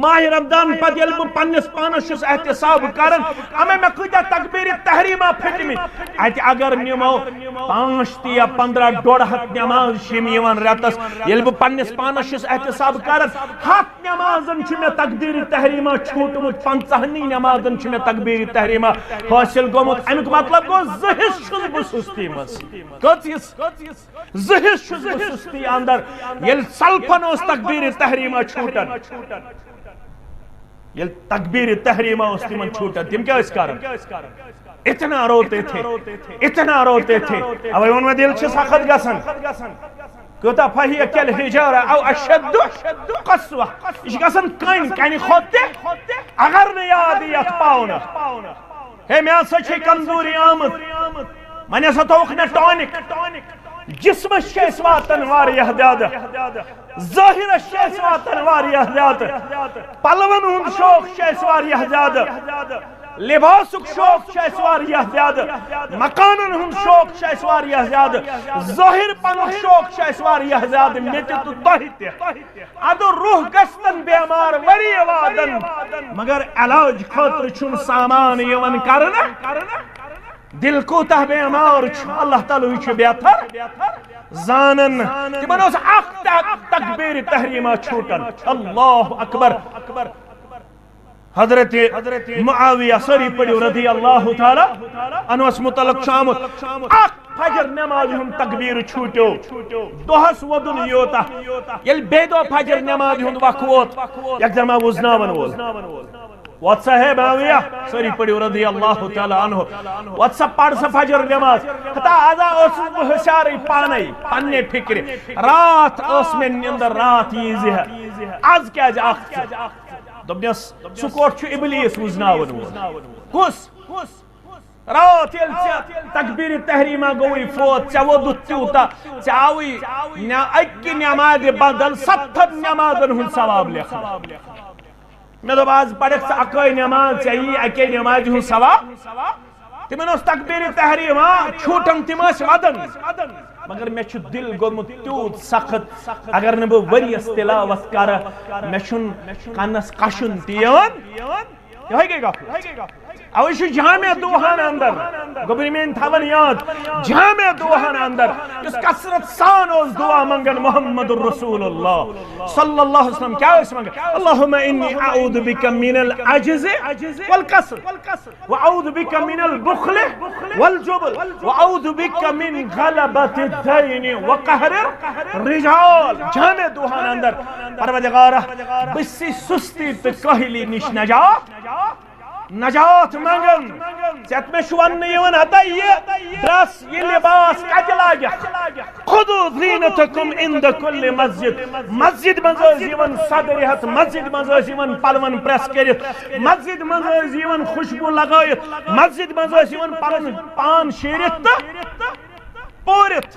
ماہِ رمضان پتہٕ ییٚلہِ بہٕ پننِس پانس چھُس احتساب کران، اما مےٚ کۭتیاہ تکبیرِ تحریمہ پھٔٹمٕتۍ۔ اتہِ اگر نِمو پانٛژھ تہِ یا پندرہ، ڈۄڈ ہتھ نماز چھِ یِم یِوان رٮ۪تس۔ ییٚلہِ بہٕ پننِس پانس چھُس احتساب کران، ہتھ نمازن چھُ مےٚ تکبیرِ تحریمہ چھوٗٹمُت، پنژاہنٕے نمازن چھُ مےٚ تکبیرِ تحریمہ حٲصِل گوٚمُت۔ امیُک مطلب گوٚو، زٕ حصہٕ چھُس بہٕ سُستی منٛز۔ کٔژ حصہٕ؟ زٕ حصہٕ چھُس بہٕ سُستی اندر۔ ییٚلہِ سلفن اوس تکبیرِ تحریمہ چھوٗٹان، ییٚلہِ تکبیرِ تحریمہ اوس تِمن چھوٗٹان، تِم کیٛاہ ٲسۍ کران؟ اتنا روتے تھے، اتنا روتے تھے۔ اوے ووٚن مےٚ، دِل چھُ سخت گژھان۔ کۭژاہ، فہی کل حجارہ او اشد قسوہ۔ یہِ چھُ گژھان کَنہِ، کَنہِ کھۄتہٕ تہِ۔ اگر نہٕ یاد یی یتھ پاونہٕ، ہے، مےٚ ہسا چھے کمزوری آمٕژ، وۄنۍ ہسا تھووُکھ مےٚ ٹانک۔ جسمس چھِ اَسہِ واتان واریاہ زیادٕ، ظٲہرس چھِ اَسہِ واتان واریاہ زیادٕ، پلون ہُنٛد شوق چھُ اَسہِ واریاہ زیادٕ، لباسُک شوق چھُ اَسہِ واریاہ زیادٕ، مکانن ہُنٛد شوق چھُ اَسہِ واریاہ زیادٕ، ظٲہر پنُن شوق چھُ اَسہِ واریاہ زیادٕ، مےٚ تہِ تہٕ تۄہہِ تہِ۔ ادٕ روح گژھتن بیمار ؤری وادن، مگر علاج خٲطرٕ چھُنہٕ سامان یِوان کرنہٕ۔ دل کوتاہ بیمار چھُ، اللہ تعالیٰ چھُ بہتر زانن۔ تِمن اوس اکھ تک-، تکبیر تحریمہ چھوٹن۔ اللہ اکبر۔ حضرت معاویہ، سٲری پٔرِو، رضی اللہ تعالیٰ عنہس متعلق چھُ آمُت، اکھ فجر نمازِ ہُنٛد تکبیر چھوٹیو، دۄہس وودُن یوتاہ، ییٚلہِ بیٚیہِ دۄہ فجر نمازِ ہُنٛد وق ووت، یکدم آو وُزناوَن وول۔ وۄتھ سا ہے معاویہ، سٲری پٔرِو، رضی اللہ تعالیٰ عنہ، وۄتھ سا، پَر سا فجر نماز۔ ہتا، از ہا اوسُس بہٕ ہوشیارٕے پانے، پننہِ فکرِ۔ راتھ ٲس مےٚ نیندر، راتھ یی زِ ہے۔ از کیازِ اکھ ژٕ؟ دوٚپنس، سُہ کوٚٹ چھُ ابلیس وُزناوَن وول۔ کُس؟ راتھ ییٚلہِ ژےٚ تکبیر تحریمہ گوٚوُے فوت، ژےٚ ووٚدُتھ تیوٗتاہ، ژےٚ آوُے نہ اَکہِ نمازِ بدل ستتھن نمازن ہُنٛد ثواب لیکھنہٕ۔ مےٚ دوٚپ، از پرکھ ژٕ اکٲے نماز، ژےٚ یی اکے نمازِ ہُنٛد ثواب۔ تِمن اوس تکبیر تحریمہ، چھوٹن تِم ٲسۍ ودان۔ مگر مےٚ چھُ دِل گوٚمُت تیوٗت سخت، اگر نہٕ بہٕ ؤریَس تلاوت کرٕ، مےٚ چھُنہٕ کنس کشُن تہِ یِوان۔ یِہوٚے گٔے غفلت۔ اوے چھُ جامع دوہن اندر، گوٚبرِ میٲنۍ تھاوان یاد، جامع دوہن اندر یُس کثرت سان اوس دعا منگان محمد رسول اللہ صلی اللہ علیہ وسلم، کیٛاہ ٲسۍ منگان؟ اللہم انی اعوذ بک من العجز والکسل، واعوذ بک من البخل والجبن، واعوذ بک من غلبۃ الدین وقہر الرجال۔ جامع دوہن اندر، پروردگارا، بہٕ چھُسے سستی تہٕ کٲہلی نِش نجات، نجات منگان۔ ژےٚ مےٚ چھُ وننہٕ یِوان، ہتا یہِ ڈریس، یہِ لباس کتہِ لاگکھ؟ خذوا زینتکم عند کل مسجد۔ مسجد منٛز ٲسۍ یِوان صدرِ ہتھ، مسجد منٛز ٲسۍ یِوان پلون پریس کٔرِتھ، مسجد منٛز ٲسۍ یِوان خوشبو لگٲیِتھ، مسجد منٛز ٲسۍ یِوان پنُن پان شیٖرِتھ تہٕ پوٗرِتھ۔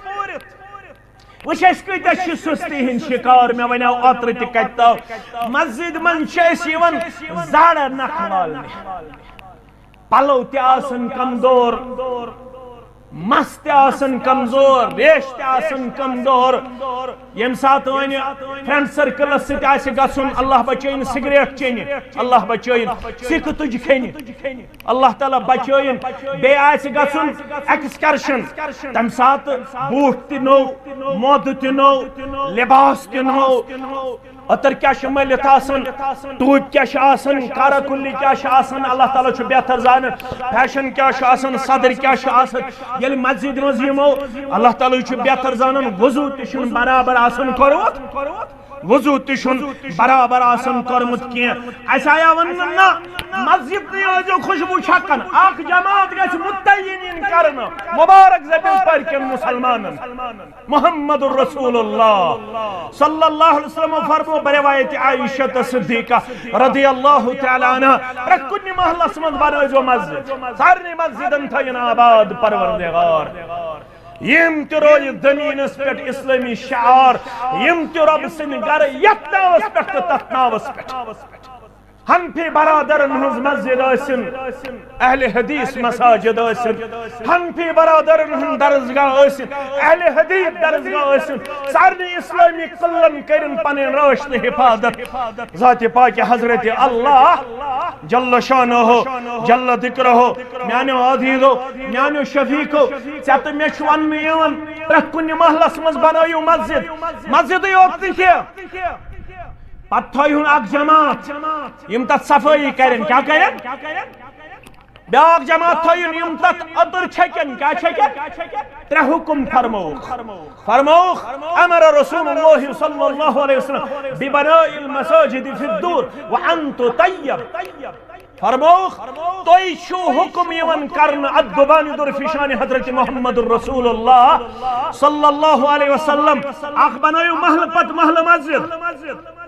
وٕچھ، أسۍ کۭتیٛاہ چھِ سُستی ہِنٛدۍ شِکار۔ مےٚ وَنیو اوترٕ تہِ کَتہِ تام، مسجد منٛز چھِ أسۍ یِوان زَرٕ نَکھٕ والنہِ۔ پَلو تہِ آسَن کمزور، مَس تہِ آسَن کمزور، ریش تہِ آسَن کمزور۔ ییٚمہِ ساتہٕ وۄنۍ فرینڈ سرکلس سۭتۍ آسہِ گژھُن، اللہ بچٲیِن سگریٹ چیٚنہِ، اللہ بچٲیِن سِکہٕ تُجہِ کھیٚنہِ، اللہ تعالیٰ بچٲیِن۔ بیٚیہِ آسہِ گژھُن ایکسکرشن، تَمہِ ساتہٕ بوٗٹھ تہِ نوٚو، مودٕ تہِ نوٚو، لباس تہِ نوٚو۔ أتٕر کیٛاہ چھِ مٔلِتھ آسان، ٹوٗپۍ کیٛاہ چھِ آسان، کارا کُلی کیٛاہ چھِ آسان، اللہ تعالیٰ چھُ بہتر زانان۔ فیشن کیٛاہ چھُ آسان، صدر کیٛاہ چھُ آسان۔ ییٚلہِ مسجد منٛز یِمو، اللہ تعالیٰ چھُ بہتر زانان، وضوٗ تہِ چھُنہٕ برابر آسان کوٚرمُت، وضوٗ تہِ چھُنہٕ برابر آسان کوٚرمُت کینٛہہ۔ اَسہِ آیا وَننہٕ، نہ، مسجد تہِ ٲسۍزیو خوشبوٗ چھکان، اکھ جماعت گژھِ متعین یِنۍ کرنہٕ، مبارک زٔمیٖن پٔرۍ کٮ۪ن مُسلمانن۔ محمد رسول اللہ صلی اللہ علیہ وسلم فرمو بروایت عائشہ صدیقہ رضی اللہ تعالیٰ عنہ، پرٛٮ۪تھ کُنہِ محلس منٛز بنٲوزیو مسجد، سارنٕے مسجدن تھٲیِن آباد پروردگار۔ یِم تہِ روزِ زمینس پٮ۪ٹھ اسلٲمی شعار، یِم تہِ رۄب سٕنٛدِ گرٕ یتھ ناوس پٮ۪ٹھ تہٕ تتھ ناوس پٮ۪ٹھ۔ حنفی برادرن ہٕنٛز مسجد ٲسِن، اہل حدیث مساجد ٲسِن، حنفی برادرن ہٕنٛز درسگاہ ٲسِن، اہل حدیث درسگاہ ٲسِن، سارنٕے اسلٲمی قلعن کٔرِن پنٕنۍ رٲچھ تہٕ حفاظت۔ ذات پاک حضرت اللہ جل شانہ، جل ذکرہ، میانیو عزیزو، میانیو شفیقو، ژےٚ تہٕ مےٚ چھُ وننہٕ یِوان، پرٛٮ۪تھ کُنہِ محلس منٛز بنٲیِو مسجد، مسجدٕے یوت نہٕ کینٛہہ، پتہٕ تھٲیہُن اکھ جماعت، یِم تتھ صفٲیی کرن۔ کیٛاہ کرن؟ بیاکھ جماعت تھٲیِن، یِم تتھ اَتُر چھکن۔ کیٛاہ چھکن؟ ترٛےٚ حکم فرمووُکھ۔ فرمووُکھ، امر رسول اللہ صلی اللہ علیہ وسلم ببناء المساجد فی الدور وان تطیب۔ فرمووُکھ، تۄہہِ چھُو حکم یِوان کرنہٕ، ادبان درفشان حضرت محمد رسول اللہ صلی اللہ علیہ وسلم، اکھ بنٲیِو محلہٕ پتہٕ محلہٕ مسجد،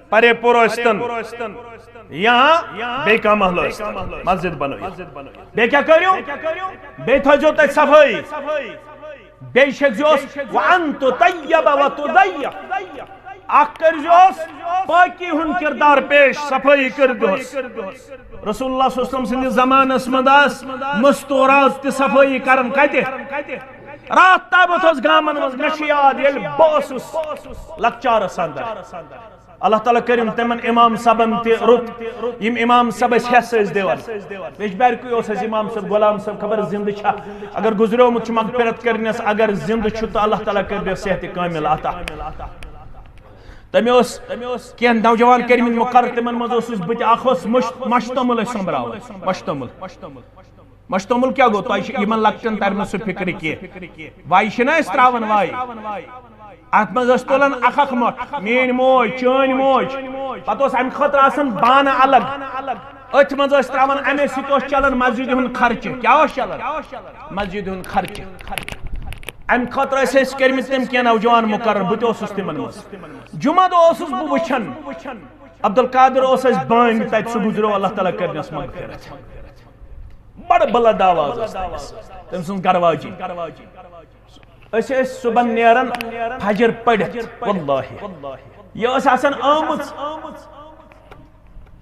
پرے پور ٲسۍتن یا بیٚیہِ کانٛہہ محلہٕ ٲسۍتن، مسجد بنٲیِو۔ بیٚیہِ کیٛاہ کٔرِو؟ بیٚیہِ تھٲیزیو تَتہِ صفٲیی۔ بیٚیہِ چھکزیوس، وان تطیب وتضیف۔ اکھ کٔرزیوس پٲکی ہُنٛد کردار پیش، صفٲیی کٔرزیوس۔ رسول اللہ صلی اللہ علیہ وسلم سٕنٛدِس زمانس منٛز آس مستورات تہِ صفٲیی کران۔ کتہِ؟ راتھ تابتھ اوس گامن منٛز۔ مےٚ چھُ یاد، ییٚلہِ بہٕ اوسُس لۄکچارس اندر، اللہ تعالیٰ کٔرِن تِمن امام صٲبن تہِ رُت، یِم امام صٲب اَسہِ حصہٕ ٲسۍ دِوان۔ ویجبارکُے اوس اَسہِ امام صٲب، غلام صٲب خبر زِندٕ چھا، اگر گُزریومُت چھُ مغفرت کٔرنَس، اگر زِندٕ چھُ تہٕ اللہ تعالیٰ کٔرِنَس صحتِ کامل عطا۔ تٔمۍ اوس کینٛہہ نوجوان کٔرمٕتۍ مُقرر، تِمن منٛز اوسُس بہٕ تہِ، اکھ اوس مش-، مشتمل ٲسۍ سۄمبراوان، مشتمل۔ مشتمل کیٛاہ گوٚو؟ تۄہہِ چھِ یِمن لۄکٹٮ۪ن ترِ نہٕ سُہ فِکرِ کینٛہہ۔ وایہِ چھِنہ أسۍ ترٛاوان وایہِ؟ اَتھ منٛز ٲسۍ تُلان اکھ اکھ مۄٹھ، میٛٲنۍ موج، چٲنۍ موج۔ پتہٕ اوس اَمہِ خٲطرٕ آسان بانہٕ الگ۔ أتھۍ منٛز ٲسۍ ترٛاوان، اَمے سۭتۍ اوس چلان مسجدِ ہُنٛد خرچہٕ۔ کیٛاہ اوس چلان؟ مسجدِ ہُنٛد خرچہٕ۔ اَمہِ خٲطرٕ ٲسۍ أسۍ کٔرمٕتۍ تِم کینٛہہ نوجوان مُقرر، بہٕ تہِ اوسُس تِمن منٛز۔ جمعہ دۄہ اوسُس بہٕ وٕچھان، عبدالقادر اوس اَسہِ بٲنۍ تَتہِ، سُہ گُزریو، اللہ تعالیٰ کٔرنَس مغفرت۔ بڑٕ بلند آواز ٲس تٔمِس۔ تٔمۍ سٕنٛز گرواجی۔ أسۍ ٲسۍ صُبحن نیران فجر پٔرِتھ، واللہ۔ یہِ ٲس آسان آمٕژ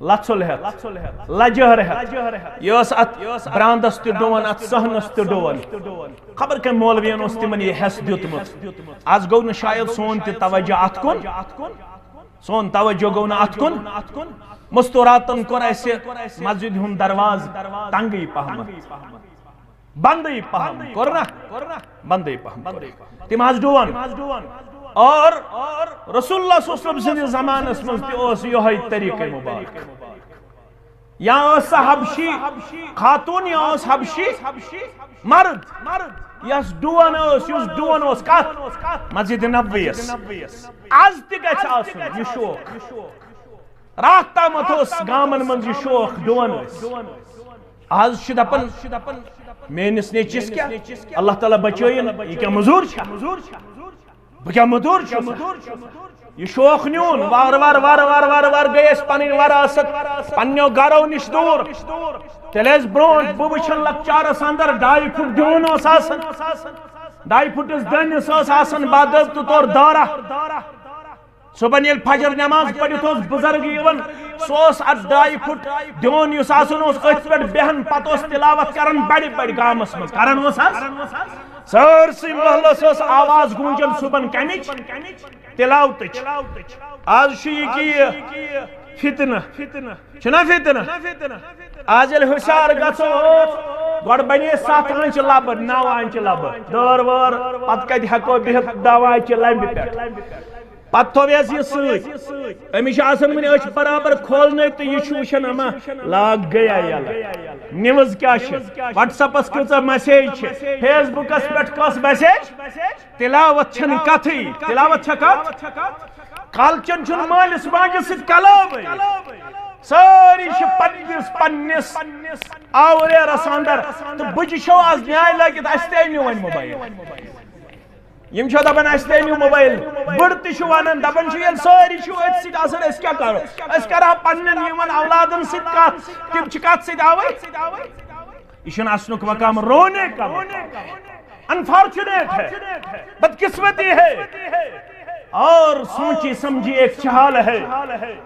لژھُل ہٮ۪تھ، لجہر ہٮ۪تھ۔ یہِ ٲس اتھ براندس تہِ ڈُوان، اتھ صحنس تہِ ڈُوان۔ خبر کٔمۍ مولوین اوس تِمن یہِ حٮ۪س دیُتمُت۔ از گوٚو نہٕ شاید سون تہِ توجہ اتھ کُن، سون توجہ گوٚو نہٕ اتھ کُن۔ مستوراتن کوٚر اسہِ مسجد ہُنٛد دروازٕ تنگٕے پہمتھ۔ بندٕے پہم کوٚر نا، بندٕے پہم کوٚر۔ تِم حظ ڈُوان۔ اور رسول اللہ صلی اللہ علیہ وسلم سٕنٛدِس زمانس منٛز تہِ اوس یِہوٚے طریٖقہٕ مُبارک۔ یا ٲس سۄ حبشی خاتون، یا اوس حبشی مرد، یۄس ڈُوان ٲس، یُس ڈُوان اوس کتھ؟ مسجد نبویس۔ از تہِ گژھِ آسُن یہِ شوق۔ راتھ تامتھ اوس گامن منٛز یہِ شوق ڈُوان ٲسۍ۔ از چھِ دپان، میٲنِس نیٚچِس کیٛاہ؟ اللہ تعالیٰ بچٲیِن، یہِ کیٛاہ مٔزوٗر چھا؟ بہٕ کیٛاہ مٔزوٗر چھُس؟ یہِ شوق نیوٗن، وارٕ وارٕ، وارٕ وارٕ، وارٕ وارٕ گٔے اَسہِ پنٕنۍ وراثت پننیو گرو نِش دوٗر۔ تیٚلہِ ٲسۍ برونٛٹھ، بہٕ وٕچھان لۄکچارس اندر ڈاے پھُٹ دیوٗن اوس آسان، ڈاے پھُٹِس دٲنِس ٲس آسان بدب تہٕ تورٕ دارہ۔ صبحن ییٚلہِ فجر نماز پٔرِتھ اوس بُزرگ یِوان، سُہ اوس اتھ ڈاے پھُٹ دیوٗن یُس آسان اوس، أتھۍ پٮ۪ٹھ بیہان، پتہٕ اوس تلاوت کران بڑِ بڑِ گامس منٛز۔ کران اوس حظ؟ سٲرسٕے محلس ٲس آواز گوٗنجان صبحن کمِچ؟ تلاوتٕچ۔ از چھُ یہِ کہِ یہِ فتنہٕ۔ چھُنہ فتنہٕ؟ از ییٚلہِ ہُشار گژھو، گۄڈٕ بنے ستھ آنچہِ لبہٕ، نو آنچہِ لبہٕ، دٲر وٲر، پتہٕ کتہِ ہٮ۪کو بِہِتھ دو آنچہِ لمبہِ پٮ۪ٹھ۔ پتہٕ تھوٚو یس یہِ سۭتۍ۔ أمِس چھِ آسان وٕنہِ أچھ برابر کھولنَے تہٕ یہِ چھُ وٕچھان، اما لاگ گٔیا یَلہٕ۔ نِوٕز کیٛاہ چھِ؟ WhatsApp-س کۭژاہ message چھِ؟ Facebook-س پٮ۪ٹھ کۄس message؟ تلاوت چھنہٕ کتھٕے۔ تلاوت چھا کتھ؟ کالچن چھُنہٕ مٲلِس ماجہِ سۭتۍ کلامٕے۔ سٲری چھِ پننِس پننِس آوریرس اندر۔ تہٕ بٕجہِ چھو از نیاے لٲگِتھ، اسہِ تہِ أنِو وۄنۍ موبایل۔ یِم چھِ دپان، اسہِ تہِ أنِو موبایل۔ بٕڑٕ تہِ چھِ ونان، دپان چھِ، ییٚلہِ سٲری چھِو أتھۍ سۭتۍ آسان، أسۍ کیٛاہ کرو؟ أسۍ کرہا پننٮ۪ن یِمن اولادن سۭتۍ کتھ، تِم چھِ کتھ سۭتۍ آوٕرۍ؟ یہِ چھُنہٕ اَسنُک مقام، رونے کا مقام۔ انفارچونیٹ ہے، بدقسمتی ہے۔ اور سوچی سمجھی ایک چہال ہے۔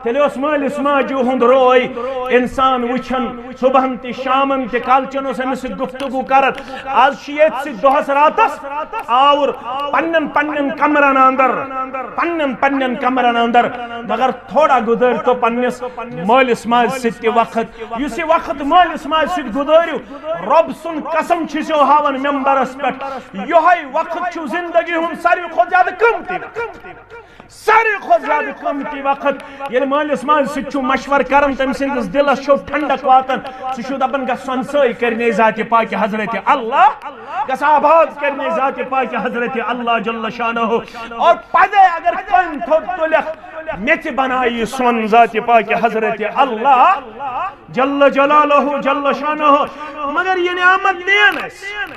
تیٚلہِ اوس مٲلِس ماجہِ ہُنٛد روے انسان وٕچھان، صبحن تہِ شامن تہِ کالچن اوس أمِس سۭتۍ گفتگو کران۔ از چھِ ییٚتہِ سۭتۍ دۄہس راتس آوُر پننٮ۪ن پننٮ۪ن کمرن اندر، پننٮ۪ن پننٮ۪ن کمرن اندر، مگر تھوڑا گُزٲرۍ تو پننِس مٲلِس ماجہِ سۭتۍ تہِ وقت۔ یُس یہِ وقت مٲلِس ماجہِ سۭتۍ گُزٲرِو، رۄب سُنٛد قسم چھِ سو ہاوان ممبرس پٮ۪ٹھ، یِہوٚے وقت چھُ زندگی ہُنٛد ساروی کھۄتہٕ زیادٕ قۭمتی وقت۔ ساروی کھۄتہٕ زیادٕ قۭمتی وقت۔ ییٚلہِ مٲلِس ماجہِ سۭتۍ چھُ مشورٕ کران، تٔمۍ سٕنٛدِس دِلس چھُ ٹھنڈک واتان، سُہ چھُ دپان، گژھ سۄنسٲے کرنے ذاتِ پاکِ حضرت اللہ، گژھ آباد کرنے ذاتِ پاکِ حضرت اللہ جل شانہ۔ اور پدے اگر کٔنۍ تھوٚد تُلکھ، مےٚ تہِ بنایہِ سۄن ذاتِ پاکِ حضرت اللہ جل جلالہ جل شانہ۔ مگر یہِ نعمت نِین اَسہِ۔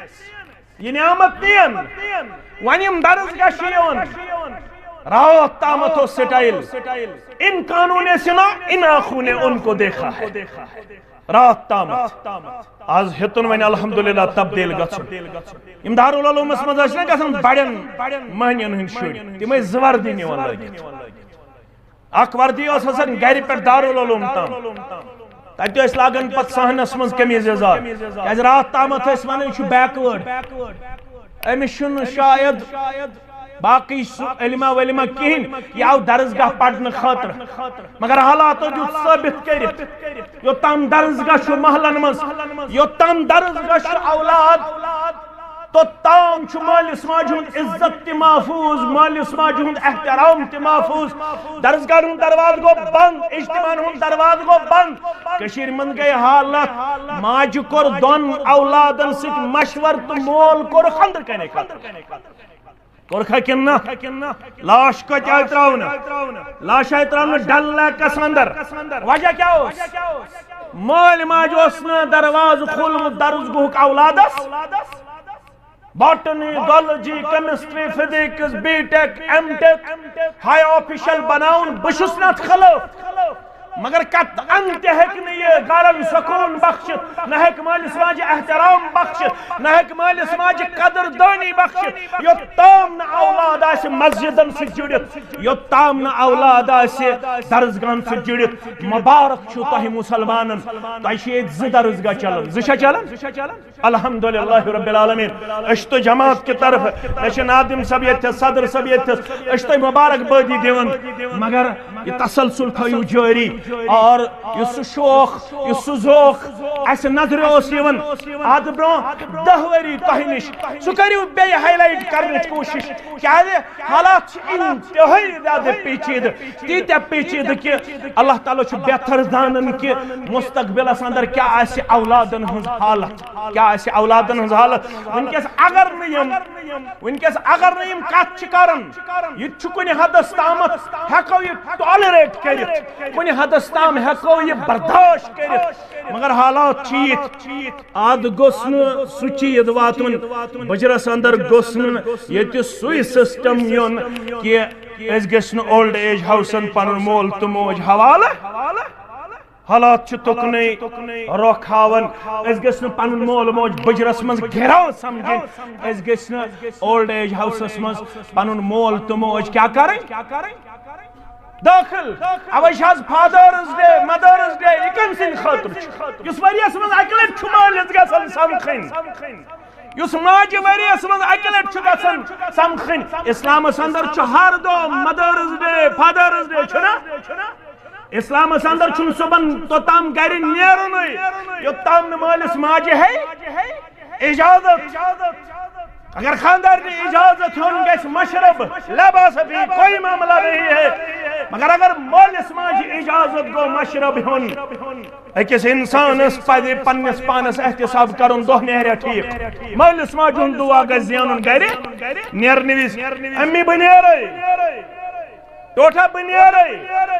یہِ نعمت نِین۔ وۄنۍ یِم درسگاہ چھِ یِوان، راتھ تامتھ اوس سٹایل، ان کانوں نے سنا، ان آنکھوں نے ان کو دیکھا ہے۔ راتھ تامتھ۔ از ہیوٚتُن وۄنۍ الحمدللہ تبدیل گژھُن۔ یِم دارالعلومس منٛز ٲسۍ نہ گژھان بڑٮ۪ن مہنین ہٕنٛدۍ شُرۍ، تِم ٲسۍ زٕ وردی نِوان لٲگِتھ۔ اکھ وردی ٲس آسان گرِ پٮ۪ٹھ دارالعلوم تام۔ تتہِ ٲسۍ لاگان پتہٕ صحنس منٛز قمیٖض یزار۔ کیازِ راتھ تامتھ ٲسۍ ونان، یہِ چھُ backward۔ أمِس چھُنہٕ شاید باقٕے سُہ علمہ ولمہ کِہیٖنۍ، یہِ آو درسگاہ پرنہٕ خٲطرٕ۔ مگر حالاتو دیُت ثٲبت کٔرِتھ، یوٚتام درسگاہ چھُ محلن منٛز، یوٚتام درسگاہ چھُ اولاد، توٚتام چھُ مٲلِس ماجہِ ہُنٛد عزت تہِ محفوٗظ، مٲلِس ماجہِ ہُنٛد احترام تہِ محفوٗظ۔ درسگاہن ہُنٛد دروازٕ گوٚو بنٛد، اجتماعن ہُنٛد دروازٕ گوٚو بنٛد۔ کٔشیٖرِ منٛز گٔے حالت، ماجہِ کوٚر دۄن اولادن سۭتۍ مشورٕ تہٕ مول کوٚرُکھ أنٛدرٕ کنے قتل۔ کوٚرکھا کِنہٕ نہ؟ لاش کتہِ آیہِ ترٛاونہٕ؟ لاش آیہِ ترٛاونہٕ ڈل لیکس اندر۔ وجہ کیٛاہ اوس؟ مٲلۍ ماجہِ اوس نہٕ دروازٕ کھولمُت درسگاہُک اولادس۔ Botany, zoology, chemistry, physics, B tech, M tech, ہاے آفیشل بناوُن، بہٕ چھُس نہٕ اتھ خلاف۔ مگر قطعاً تہِ ہیٚکہِ نہٕ یہِ گرن سکوٗن بخشِتھ، نہ ہیٚکہِ مٲلِس ماجہِ احترام بخشِتھ، نہ ہیٚکہِ مٲلِس ماجہِ قدر دٲنی بخشِتھ، یوٚتام نہٕ اولاد آسہِ مسجدن سۭتۍ جُڑِتھ، یوٚتام نہٕ اولاد آسہِ درسگاہن سۭتۍ جُڑِتھ۔ مبارک چھُ تۄہہِ مُسلمانن، تۄہہِ چھِ ییٚتہِ زٕ درسگاہ چلان، زٕ چھا چلان؟ الحمدللہ رب العالمین۔ أسۍ چھِ تۄہہِ جماعت کہِ طرفہٕ، مےٚ چھِ نادم صٲب ییٚتہِ تھَس، صدر صٲب ییٚتہِ تھَس، أسۍ چھِ تۄہہِ مبارک بٲدی دِوان، مگر یہِ تسلسل تھٲیِو جٲری۔ اور یُس سُہ شوق، یُس سُہ ذوق اَسہِ نظرِ اوس یِوان اَتھ برٛونٛہہ دَہ ؤری تۄہہِ نِش، سُہ کٔرِو بیٚیہِ ہائی لائٹ کرنٕچ کوٗشِش۔ کیٛازِ؟ حالات چھِ انتہٲئی زیادٕ پیچیدٕ، تیٖتیٛاہ پیچیدٕ کہِ اللہ تعالیٰ چھُ بہتر زانان کہِ مستقبلس اندر کیٛاہ آسہِ اولادن ہٕنٛز حالت، کیٛاہ آسہِ اولادن ہٕنٛز حالت۔ وٕنکیٚس اگر نہٕ یِم، وٕنکیٚس اگر نہٕ یِم کتھ چھِ کران، یہِ تہِ چھُ کُنہِ حدس تامتھ ہٮ۪کو یہِ ٹالریٹ کٔرِتھ، کُنہِ حدس تام ہٮ۪کو یہِ برداشت کٔرِتھ، مگر حالات چھِ یِتھ۔ اتھ گوٚژھ نہٕ سُہ چیٖز واتُن، بجرس اندر گوٚژھ نہٕ ییٚتہِ سُے سسٹم یُن کہِ أسۍ گٔژھۍ نہٕ اولڈ ایج ہاوسن پنُن مول تہٕ موج حوالہٕ۔ حالات چھِ تُکنُے رۄخ ہاوان۔ أسۍ گٔژھۍ نہٕ پنُن مول موج بجرس منٛز گِراو سمجھٕنۍ۔ أسۍ گٔژھۍ نہٕ اولڈ ایج ہاوسس منٛز پنُن مول تہٕ موج کیٛاہ کرٕنۍ؟ دٲخل۔ اوے چھِ آز فادرز ڈے، مدرز ڈے، یہِ کٔمۍ سٕنٛدِ خٲطرٕ چھُ؟ یُس ؤریَس منٛز اَکہِ لَٹہِ چھُ مٲلِس گژھان سَمکھٕنۍ، یُس ماجہِ ؤریَس منٛز اَکہِ لَٹہِ چھُ گژھان سَمکھٕنۍ۔ اِسلامَس اندر چھُ ہر دۄہ مدرز ڈے، فادرز ڈے، چھُنہ؟ اِسلامَس اندر چھُنہٕ صُبحن توٚتام گرِ نیرُنٕے، یوٚتام نہٕ مٲلِس ماجہِ ہے اجازت۔ اگر خاندارنہِ اجازت ہیوٚن گژھِ مشرب، لا باس فی، کوئی معاملہ نہیں ہے۔ مگر اگر مٲلِس ماجہِ اجازت گوٚو مشرب ہیوٚن، أکِس اِنسانَس پَزِ پنٛنِس پانَس احتساب کَرُن، دۄہ نیرِ ٹھیٖک۔ مٲلِس ماجہِ ہُنٛد دُعا گژھِ زینُن گرِ نیرنہٕ وِزِ۔ امی بہٕ نیرے، ٹوٹھا بہٕ نیرے،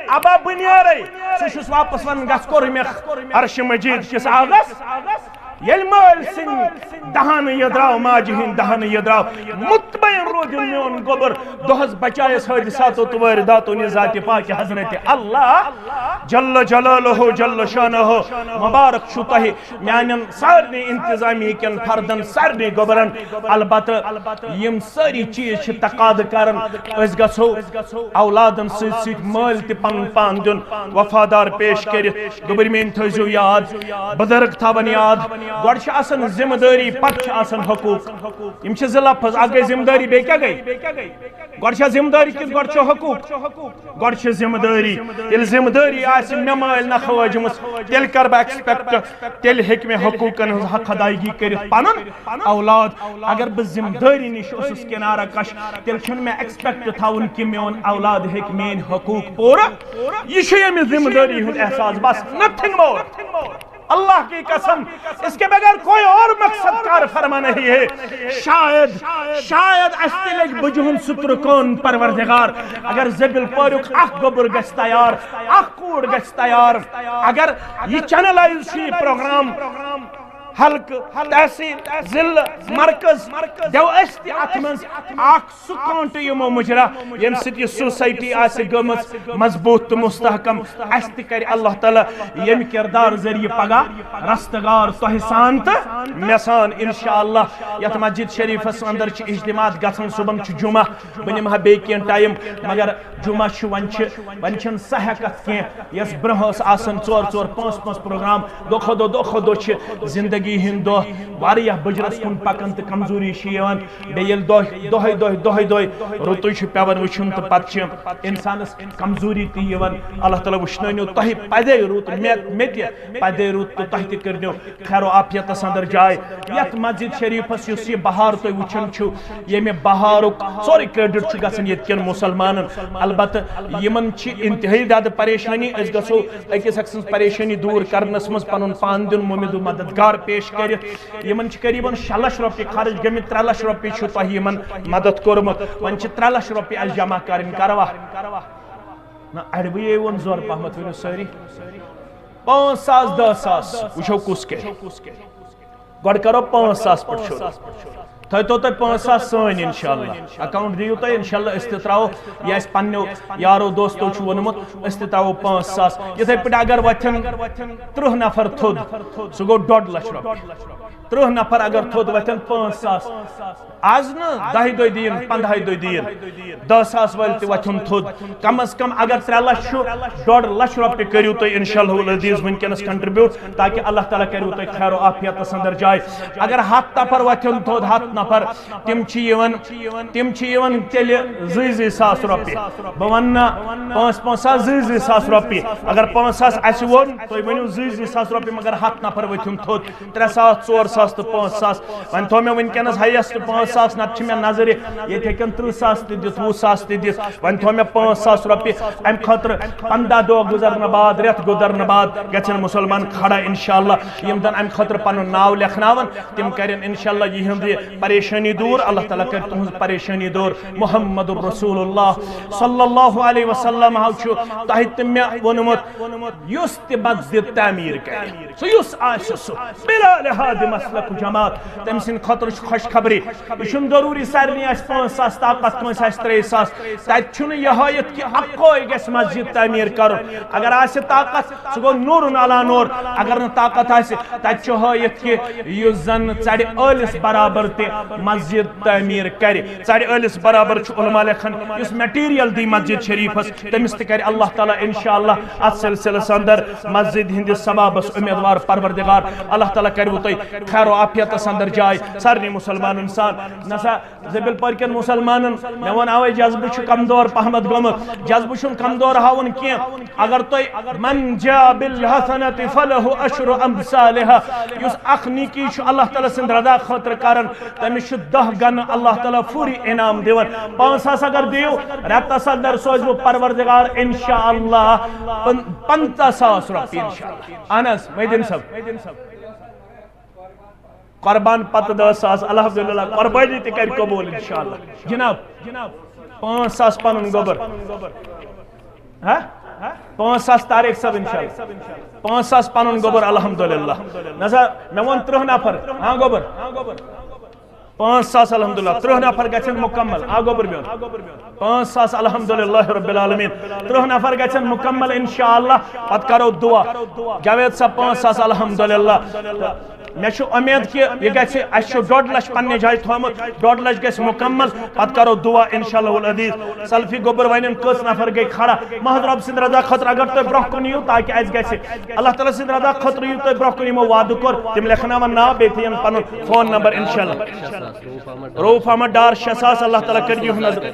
ابا بہٕ نیرے۔ سُہ چھُس واپس ونان، گژھ کوٚر مےٚ عرش مجید کِس آغس۔ ییٚلہِ مٲلۍ سٕنٛدۍ دہانہٕ یہِ درٛاو، ماجہِ ہٕنٛدۍ دہانہٕ یہِ درٛاو، مطمئن روٗدِن میون گوٚبُر۔ دۄہس بچایس حٲدثاتو تہٕ وٲرِداتو نِش ذاتِ پاکہِ حضرت اللہ جل جلالہ جل شانہ۔ مبارک چھُ تۄہہِ میانٮ۪ن سارنٕے انتظامیہ کٮ۪ن فردن، سارنٕے گوٚبرن۔ البتہٕ یِم سٲری چیٖز چھِ تقاضہٕ کران، أسۍ گژھو اولادن سۭتۍ سۭتۍ مٲلۍ تہِ پنُن پان دیُن، وفادار پیش کٔرِتھ۔ گوٚبرۍ میٲنۍ تھٲیزیو یاد، بزرگ تھاون یاد، گۄڈٕ چھِ آسان ذمہٕ دٲری، پتہٕ چھِ آسان حقوٗق۔ یِم چھِ زٕ لفظ، اکھ گٔے ذمہٕ دٲری، بیٚیہِ کیٛاہ گٔے؟ گۄڈٕ چھےٚ ذمہٕ دٲری کِنہٕ گۄڈٕ چھُ حقوٗق؟ گۄڈٕ چھِ ذمہٕ دٲری۔ ییٚلہِ ذمہٕ دٲری آسہِ مےٚ مٲلۍ نکھٕ وٲجمٕژ، تیٚلہِ کَرٕ بہٕ ایکسپیکٹ، تیٚلہِ ہیٚکہِ مےٚ حقوٗقن ہٕنٛز حق ادایگی کٔرِتھ پنُن اولاد۔ اگر بہٕ ذمہٕ دٲری نِش اوسُس کنارہ کش، تیٚلہِ چھُنہٕ مےٚ ایکسپیکٹ تھاوُن کہِ میون اولاد ہیٚکہِ میٲنۍ حقوٗق پوٗرٕ۔ یہِ چھُ ییٚمِس ذمہٕ دٲری ہُنٛد احساس، بس، nothing more۔ اللہ کی قسم، اس کے بغیر کوئی اور مقصد کار فرما نہیں ہے۔ شاید، شاید اسہِ تہِ لگہِ بُجہِ ہُنٛد سُترٕ کٲن پروردگار۔ اگر زبل پوریُک اکھ گوٚبُر گژھِ تیار، اکھ کوٗر گژھِ تیار، اگر یہِ چینلائز چھُ یہِ پروگرام، حلقہٕ، تحصیل، ضلعہٕ، مرکز، دیو أسۍ تہِ اتھ منٛز اکھ سُہ کانٹہٕ یِمو مُجرا، ییٚمہِ سۭتۍ یہِ سوسائٹی آسہِ گٔمٕژ مضبوٗط تہٕ مستحکم۔ اسہِ تہِ کرِ اللہ تعالیٰ ییٚمہِ کردار ذٔریعہٕ پگاہ رستگار تۄہہِ سان تہٕ مےٚ سان انشاءاللہ۔ یتھ مسجد شریفس اندر چھِ اجتماعات گژھان، صبحن چھُ جمعہ، بہٕ نِمہٕ ہا بیٚیہِ کینٛہہ ٹائم، مگر جمعہ چھُ، وۄنۍ چھِ، وۄنۍ چھَنہٕ سۄ ہیکتھ کینٛہہ یۄس برونٛہہ ٲس آسان، ژور ژور پانٛژھ پانٛژھ پروگرام، دۄہ کھۄتہٕ دۄہ، دۄہ کھۄتہٕ دۄہ چھِ زندگی ہٕنٛدۍ دۄہ واریاہ بُجرس کُن پکان تہٕ کمزوری چھِ یِوان۔ بیٚیہِ ییٚلہِ دۄہ، دۄہے دۄہے، دۄہے دۄہے رُتُے چھُ پٮ۪وان وٕچھُن تہٕ پتہٕ چھِ انسانس کمزوری تہِ یِوان۔ اللہ تعالیٰ وٕچھنٲونیو تۄہہِ پدے رُت، مےٚ، مےٚ تہِ پدے رُت تہٕ تۄہہِ تہِ کٔرنیو خیر و عافیتس اندر جاے۔ یتھ مسجد شریفس یُس یہِ بہار تُہۍ وٕچھان چھِو، ییٚمہِ بہارُک سورُے کریڈٹ چھُ گژھان ییٚتہِ کٮ۪ن مُسلمانن۔ البتہٕ یِمن چھِ انتہٲئی زیادٕ پریشٲنی۔ أسۍ گژھو أکِس أکۍ سٕنٛز پریشٲنی دوٗر کرنس منٛز پنُن پان دیُن مُمِد و مددگار پیش کٔرِتھ۔ یِمن چھِ قریباً شےٚ لچھ رۄپیہِ خرٕچ گٔمٕتۍ، ترٛےٚ لچھ رۄپیہِ چھُ تۄہہِ یِمن مدد کوٚرمُت، وۄنۍ چھِ ترٛےٚ لچھ رۄپیہِ اَسہِ جمع کرٕنۍ۔ کروا؟ نہ، اَڑِ بہٕ یے ووٚن زورٕ پہمتھ، ؤنِو سٲری۔ پانٛژھ ساس، دَہ ساس، وٕچھو کُس کیٛاہ۔ گۄڈٕ کرو پانٛژھ ساس پٮ۪ٹھ شروٗع۔ تھٲیتو تُہۍ پانٛژھ ساس سٲنۍ انشاءاللہ۔ اکاؤنٹ دِیِو تُہۍ، انشاءاللہ أسۍ تہِ ترٛاوو۔ یہِ اَسہِ پننیو یارو دوستو چھُ ووٚنمُت، أسۍ تہِ ترٛاوو پانٛژھ ساس۔ یِتھَے پٲٹھۍ اگر وۄتھن تٕرٛہ نفر تھوٚد، سُہ گوٚو ڈۄڈ لچھ رۄپیہِ۔ تٕرٛہ نفر اگر تھوٚد وۄتھن، پانٛژھ ساس۔ آز نہٕ دَہہِ دۄہہِ دِیِن، پنٛدہَے دۄہہِ دِیِن، دَہ ساس وٲلۍ تہِ وۄتھُن تھوٚد۔ کم از کم اگر ترٛےٚ لچھ چھُ، ڈۄڈ لچھ رۄپیہِ کٔرِو تُہۍ انشاءاللہ العزیز وٕنکیٚنس contribute، تاکہِ اللہ تعالیٰ کَرِوٕ تۄہہِ خیر و عافیتس اندر جاے۔ اگر ہتھ نفر وۄتھن تھوٚد، ہتھ نفر، تِم چھِ یِوان، تِم چھِ یِوان تیٚلہِ زٕے زٕے ساس رۄپیہِ۔ بہٕ وَنہٕ نہ پانٛژھ پانٛژھ ساس، زٕے زٕے ساس رۄپیہِ۔ اگر پانٛژھ ساس اَسہِ ووٚن، تُہۍ ؤنِو زٕے زٕے ساس رۄپیہِ، مگر ہتھ نفر ؤتھِن تھوٚد، ترٛےٚ ساس، ژور ساس تہٕ پانٛژھ ساس۔ وۄنۍ تھوٚو مےٚ وٕنکیٚنس highest پانٛژھ ساس، نتہٕ چھِ مےٚ نظرِ ییٚتہِ ہیٚکن تٕرٛہ ساس تہِ دِتھ، وُہ ساس تہِ دِتھ۔ وۄنۍ تھوٚو مےٚ پانٛژھ ساس رۄپیہِ۔ امہِ خٲطرٕ پنٛداہ دۄہ گُزرنہٕ بعد، رٮ۪تھ گُزرنہٕ بعد گژھن مُسلمان کھڑا انشاءاللہ۔ یِم زن امہِ خٲطرٕ پنُن ناو لیکھناون، تِم کرن انشاءاللہ یِہنٛد یہِ پریشٲنی دوٗر۔ اللہ تعالیٰ کرِ تُہنٛز پریشٲنی دوٗر۔ محمد رسول اللہ صلی اللہ علیہ وسلم حظ چھُ تۄہہِ تہٕ مےٚ ووٚنمُت، یُس تہِ مسجد تعمیٖر کرِ، سُہ یُس آسہِ سُہ، بلا لحاظ مسلک و جماعت، تٔمۍ سٕنٛدِ خٲطرٕ چھُ خۄشخبری۔ یہِ چھُنہٕ ضروٗری سارنٕے آسہِ پانٛژھ ساس طاقت، کٲنٛسہِ آسہِ ترٛے ساس۔ تَتہِ چھُنہٕ یہِ ہٲیِتھ کہِ اَکوے گژھِ مسجد تعمیٖر کرُن۔ اگر آسہِ طاقت، سُہ گوٚو نوٗرُن علی نوٗر۔ اگر نہٕ طاقت آسہِ، تَتہِ چھُ ہٲیِتھ کہِ یُس زن ژَرِ ٲلِس برابر تہِ مسجد تعمیٖر کرِ۔ ژَرِ ٲلِس برابر چھُ علماء لیکھان، یُس material دی مسجد شریفس، تٔمِس تہِ کرِ اللہ تعالیٰ انشاءاللہ اتھ سلسلس اندر مسجد ہٕنٛدِس ثوابس امیدوار۔ پروردگار اللہ تعالیٰ کرِوٕ تۄہہِ خیر و عافیتس اندر جاے۔ سارنٕے مسلمانن سان نسا زبل پورکٮ۪ن مسلمانن، مےٚ ووٚن اوے جذبہٕ چھُ کمزور پہمتھ گوٚمُت۔ جذبہٕ چھُنہٕ کمزور ہاوُن کینٛہہ۔ اگر تُہۍ من جاء بالحسنة فله عشر امثالها، یُس اکھ نیکی چھُ اللہ تعالیٰ سٕنٛدِ رضا خٲطرٕ کران، تٔمِس چھُ دَہ گنہٕ اللہ تعالیٰ فوری انعام دِوان۔ پانٛژھ ساس اگر دِیِو، رٮ۪تس اندر سوزِ بہٕ پروردگار انشاءاللہ پن-، پنٛژاہ ساس رۄپیہِ انشاءاللہ۔ اہن حظ، محی الدین صٲب۔ قربان پتہٕ دَہ ساس، الحمدللہ، قربٲنی تہِ کرِ قبول انشاءاللہ۔ جناب، پانٛژھ ساس پنُن گوٚبُر۔ ہا؟ پانٛژھ ساس طارق صٲب انشاءاللہ۔ پانٛژھ ساس پنُن گوٚبُر الحمدللہ۔ نہ سا، مےٚ ووٚن تٕرٛہ نفر۔ ہاں گوٚبُر۔ پانٛژھ ساس الحمدللہ۔ تٕرٛہ نفر گژھن مکمل۔ آ گوٚبُر میون۔ پانٛژھ ساس الحمدللہ رب العالمین۔ تٕرٛہ نفر گژھن مکمل انشاءاللہ۔ پتہٕ کرو دعا۔ جاوید صاحب، پانٛژھ ساس الحمدللہ۔ مےٚ چھُ اُمید کہِ یہِ گژھِ، اَسہِ چھُ ڈۄڈ لچھ پننہِ جایہِ تھوٚومُت، ڈۄڈ لچھ گژھِ مُکمل، پتہٕ کرو دعا انشاءاللہ العزیز۔ سلفی گوٚبُر وَنن کٔژ نفر گٔے کھڑا۔ محض رۄب سٕنٛدِ رضا خٲطرٕ اگر تُہۍ برٛونٛہہ کُن یِیِو تاکہِ اَسہِ گژھِ، اللہ تعالیٰ سٕنٛدِ رضا خٲطرٕ یِیِو تُہۍ برٛونٛہہ کُن، یِمو وعدٕ کوٚر، تِم لیکھناون ناو، بیٚیہِ تھٲیِن پنُن فون نمبر انشاءاللہ۔ روف احمد ڈار شےٚ ساس، اللہ تعالیٰ کٔرِن یِہُنٛد نظر۔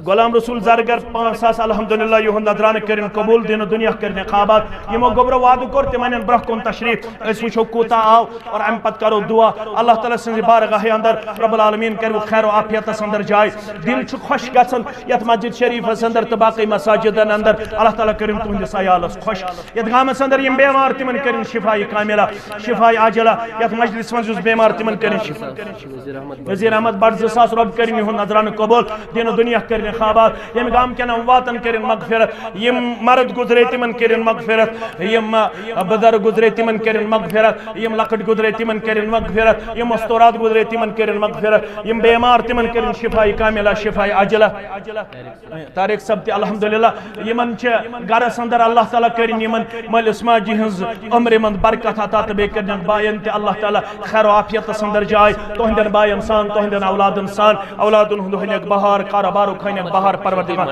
غلام رسول زرگر پانٛژھ ساس، الحمدللہ، یِہُنٛد نذرانہٕ کٔرِن قبول، دِنہٕ دُنیا کٔرِن آباد۔ یِمو گوٚبرو وعدٕ کوٚر، تِم اَنن برٛونٛہہ کُن تشریٖف۔ أسۍ وٕچھو کوٗتاہ آو اور اَمہِ پتہٕ کرو دعا۔ اللہ تعالیٰ سٕنٛزِ بارگاہہِ اندر رب العالمین کَرِ خیر و عافیتس اندر جاے۔ دِل چھُ خۄش گژھان یَتھ مسجد شریٖفس اندر تہٕ باقٕے مساجدن اندر۔ اللہ تعالیٰ کٔرِن تُہنٛدِس عیالس خۄش۔ یَتھ گامس اندر یِم بیمار، تِمن کٔرِن شفایہِ کاملہ، شفایہِ عاجلہ۔ یَتھ مجلس منٛز یُس بیمار، تِمن کٔرِن شفا۔ وزیر احمد بٹ زٕ ساس، رۄب کٔرِن یِہُنٛد نذرانہٕ قبول، دِنہٕ دُنیا کٔرِن آباد۔ ییٚمہِ گامہٕ کٮ۪ن امواتن کٔرِن مغفرت، یِم مرد گُزرے تِمن کٔرِن مغفرت، یِم بُزرگ گُزرے تِمن کٔرِن مغفرت، یِم لۄکٕٹۍ گُزرے تِمن کٔرِن مغفرت، یِم مستورات گُزرے تِمن کٔرِن مغفرت، یِم بیمار تِمن کٔرِن شفایہِ کاملہ، شفایہِ عاجلہ۔ طارق صٲب تہِ الحمدللہ، یِمن چھِ گرس اندر اللہ تعالیٰ کٔرِن یِمن مٲلِس ماجہِ ہٕنٛز عمرِ منٛز برکت عطا تہٕ بیٚیہِ کٔرِنکھ باین تہِ اللہ تعالیٰ خیر و عافیتس اندر جاے۔ تُہنٛدٮ۪ن باین سان، تُہنٛدٮ۪ن اولادن سان، اولادن ہُنٛد ہٲنِکھ بہار، کارٕبارُک ہٲنِکھ بہار پروردگار۔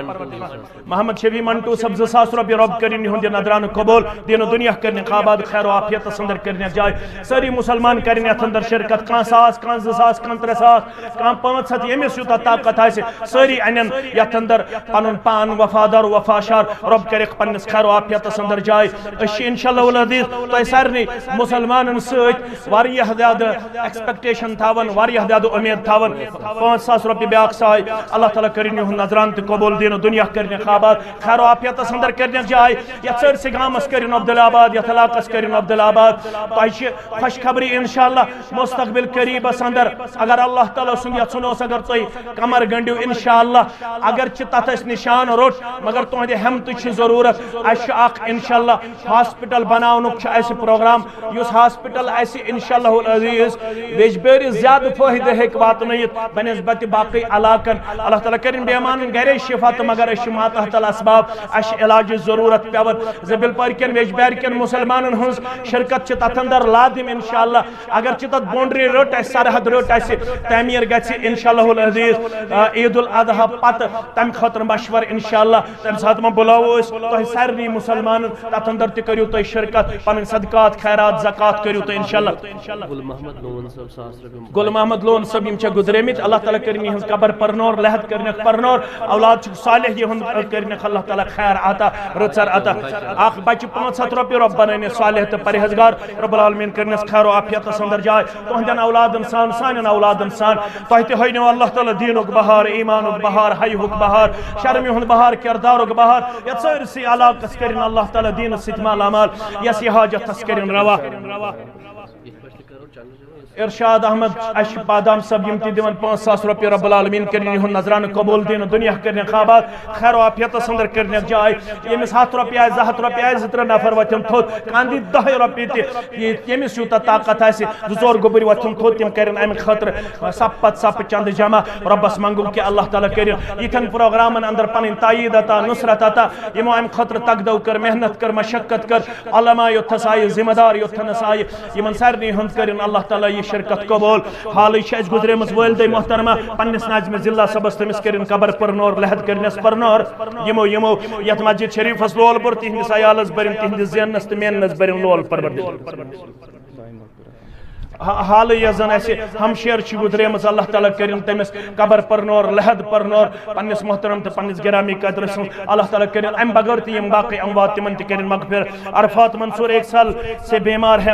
محمد شفیع منٹو صٲب زٕ ساس رۄپیہِ، رۄب کٔرِن یِہُنٛد یہِ نذرانہٕ قبول، دِنہٕ دُنیا کٔرِنکھ آباد، خیر و عافیتس اندر کٔرِنکھ جاے۔ سٲری مسلمان کَرن یَتھ اندر شرکت، کانٛہہ ساس، کانٛہہ زٕ ساس، کانٛہہ ترٛےٚ ساس، کانٛہہ پانٛژھ ہتھ، ییٚمِس یوٗتاہ طاقت آسہِ، سٲری اَنن یَتھ اندر پنُن پان وفادار وفاشار۔ رۄب کَرٮ۪کھ پننِس خیر و عافیتس اندر جاے۔ أسۍ چھِ انشاءاللہ العزیز تۄہہِ سارنٕے مسلمانن سۭتۍ واریاہ زیادٕ ایکسپیکٹیشن تھاوان، واریاہ زیادٕ اُمید تھاوان۔ پانٛژھ ساس رۄپیہِ بیٛاکھ ساے۔ اللہ تعالیٰ کٔرِن یِہُنٛد نذرانہٕ تہِ قبول، دِنہٕ دُنیا کٔرِنکھ آباد، خیر و عافیتس اندر کٔرِنکھ جاے۔ یَتھ سٲرسٕے گامس کٔرِن عبدالآباد، یَتھ علاقس کٔرِن عبدالآباد۔ تۄہہِ چھِ خوشخبری انشاءاللہ مستقبل قریبس اندر، اگر اللہ تعالیٰ سُنٛد یژھُن اوس، اگر تُہۍ کمر گنڈِو انشاءاللہ، اگرچہ تتھ اسہِ نشان روٚٹ، مگر تُہنٛدِ ہمتٕچ چھِ ضروٗرت۔ اسہِ چھُ اکھ انشاءاللہ ہاسپٹل بناونُک چھُ اسہِ پروگرام، یُس ہاسپٹل اسہِ انشاءاللہ العزیز ویجبیٲرِس زیادٕ فٲیدٕ ہیٚکہِ واتنٲیِتھ بنسبت باقٕے علاقن۔ اللہ تعالیٰ کٔرِن بیمارن گرے شفا، تہٕ مگر أسۍ چھِ ماتحت الاسباب، اسہِ چھِ علاجٕچ ضروٗرت پٮ۪وان۔ زِ بِلپٲرۍ کٮ۪ن ویجبیارِ کٮ۪ن مسلمانن ہٕنٛز شرکت چھِ تتھ اندر لازم انشاءاللہ۔ اگرچہ تتھ باؤنڈری رٔٹ اسہِ، سرحد رٔٹ اسہِ، تعمیٖر گژھِ انشاءاللہ العزیز، آ، عید الاضحیٰ پتہٕ، تمہِ خٲطرٕ مشورٕ انشاءاللہ۔ تمہِ ساتہٕ ما بُلاوو أسۍ تۄہہِ سارنٕے مسلمانن، تتھ اندر تہِ کٔرِو تُہۍ شرکت، پنٕنۍ صدقات، خیرات، زکات کٔرِو تُہۍ انشاءاللہ۔ گُل محمد لون صٲب، ساس رۄپیہِ۔ گُل محمد لون صٲب، یِم چھِ گُزریمٕتۍ، اللہ تعالیٰ کٔرِن یِہٕنٛز قبر پرنور، لحد کٔرنَکھ پرنور، اولاد چھُکھ صالح، یِہُنٛد کٔرنَکھ اللہ تعالیٰ خیر عطا، رٕژر عطا۔ اکھ بچہِ پانٛژھ ہتھ رۄپیہِ، رۄب بنٲونَس صالح تہٕ پرہیزگار، رب العالمین کٔرنَس خیر و عافیتس اندر جاے۔ تُہنٛدٮ۪ن اولادن سان، سانٮ۪ن اولادن سان، تۄہہِ تہِ ہٲینو اللہ تعالیٰ دیٖنُک بہار، ایٖمانُک بہار، حیہُک بہار، شرمہِ ہُنٛد بہار، کردارُک بہار، یتھ سٲرسٕے علاقس کٔرِن اللہ تعالیٰ دیٖنس سۭتۍ مالا مال، یس یہِ حاجت تس کٔرِن روا۔ ارشاد احمد، اَسہِ چھِ بادام صٲب، یِم تہِ دِوان پانٛژھ ساس رۄپیہِ، رب العالمین کٔرِن یِہُنٛد نذرانہٕ قبول، دیٖنہٕ دُنیا کٔرِنَکھ آباد، خیر و عافیتس اندر کٔرِنَکھ جاے۔ ییٚمِس ہتھ رۄپیہِ آسہِ، زٕ ہتھ رۄپیہِ آسہِ، زٕ ترٛےٚ نفر وۄتھن تھوٚد، کانٛہہ دی دَہے رۄپیہِ تہِ، یہِ ییٚمِس یوٗتاہ طاقت آسہِ، زٕ ژور گوٚبٕرۍ وۄتھن تھوٚد، تِم کٔرِن اَمہِ خٲطرٕ صف پتہٕ صف چندٕ جمع۔ رۄبس منٛگو کہِ اللہ تعالیٰ کٔرِن یِتھٮ۪ن پروگرامن اندر پنٕنۍ تایید عطا، نصرت عطا، یِمو اَمہِ خٲطرٕ تگدو کٔر، محنت کٔر، مشقت کٔر، علماء یوٚتتھس آیہِ، ذمہ دار یوٚتتھنس آیہِ، یِمن سارنٕے ہُنٛد کٔرِن اللہ تعالیٰ یہِ شرکت قبول۔ حالٕے چھِ اَسہِ گُزریمٕژ والدہ محترمہ پننِس ناظمِ ضلع صٲبس، تٔمِس کٔرِن قبر پرنور، لحد کٔرنَس پرنور۔ یِمو، یِمو یَتھ مسجد شریفس لول بوٚر، تِہنٛدِس عیالس بٔرِن، تِہنٛدِس ذہنس تہٕ مینس بٔرِن لول پروردگار۔ حا-، حالٕے یۄس زن اَسہِ ہمشیر چھِ گُزریمٕژ، اللہ تعالیٰ کٔرِن تٔمِس قبر پرنور، لحد پرنور، پننِس محترم تہٕ پننِس گرامی قدرس سُنٛد۔ اللہ تعالیٰ کٔرِن اَمہِ بغٲر تہِ یِم باقٕے اموات، تِمن تہِ کٔرِن مغفرت۔ عرفات منصور ایک سال سے بیمار ہے۔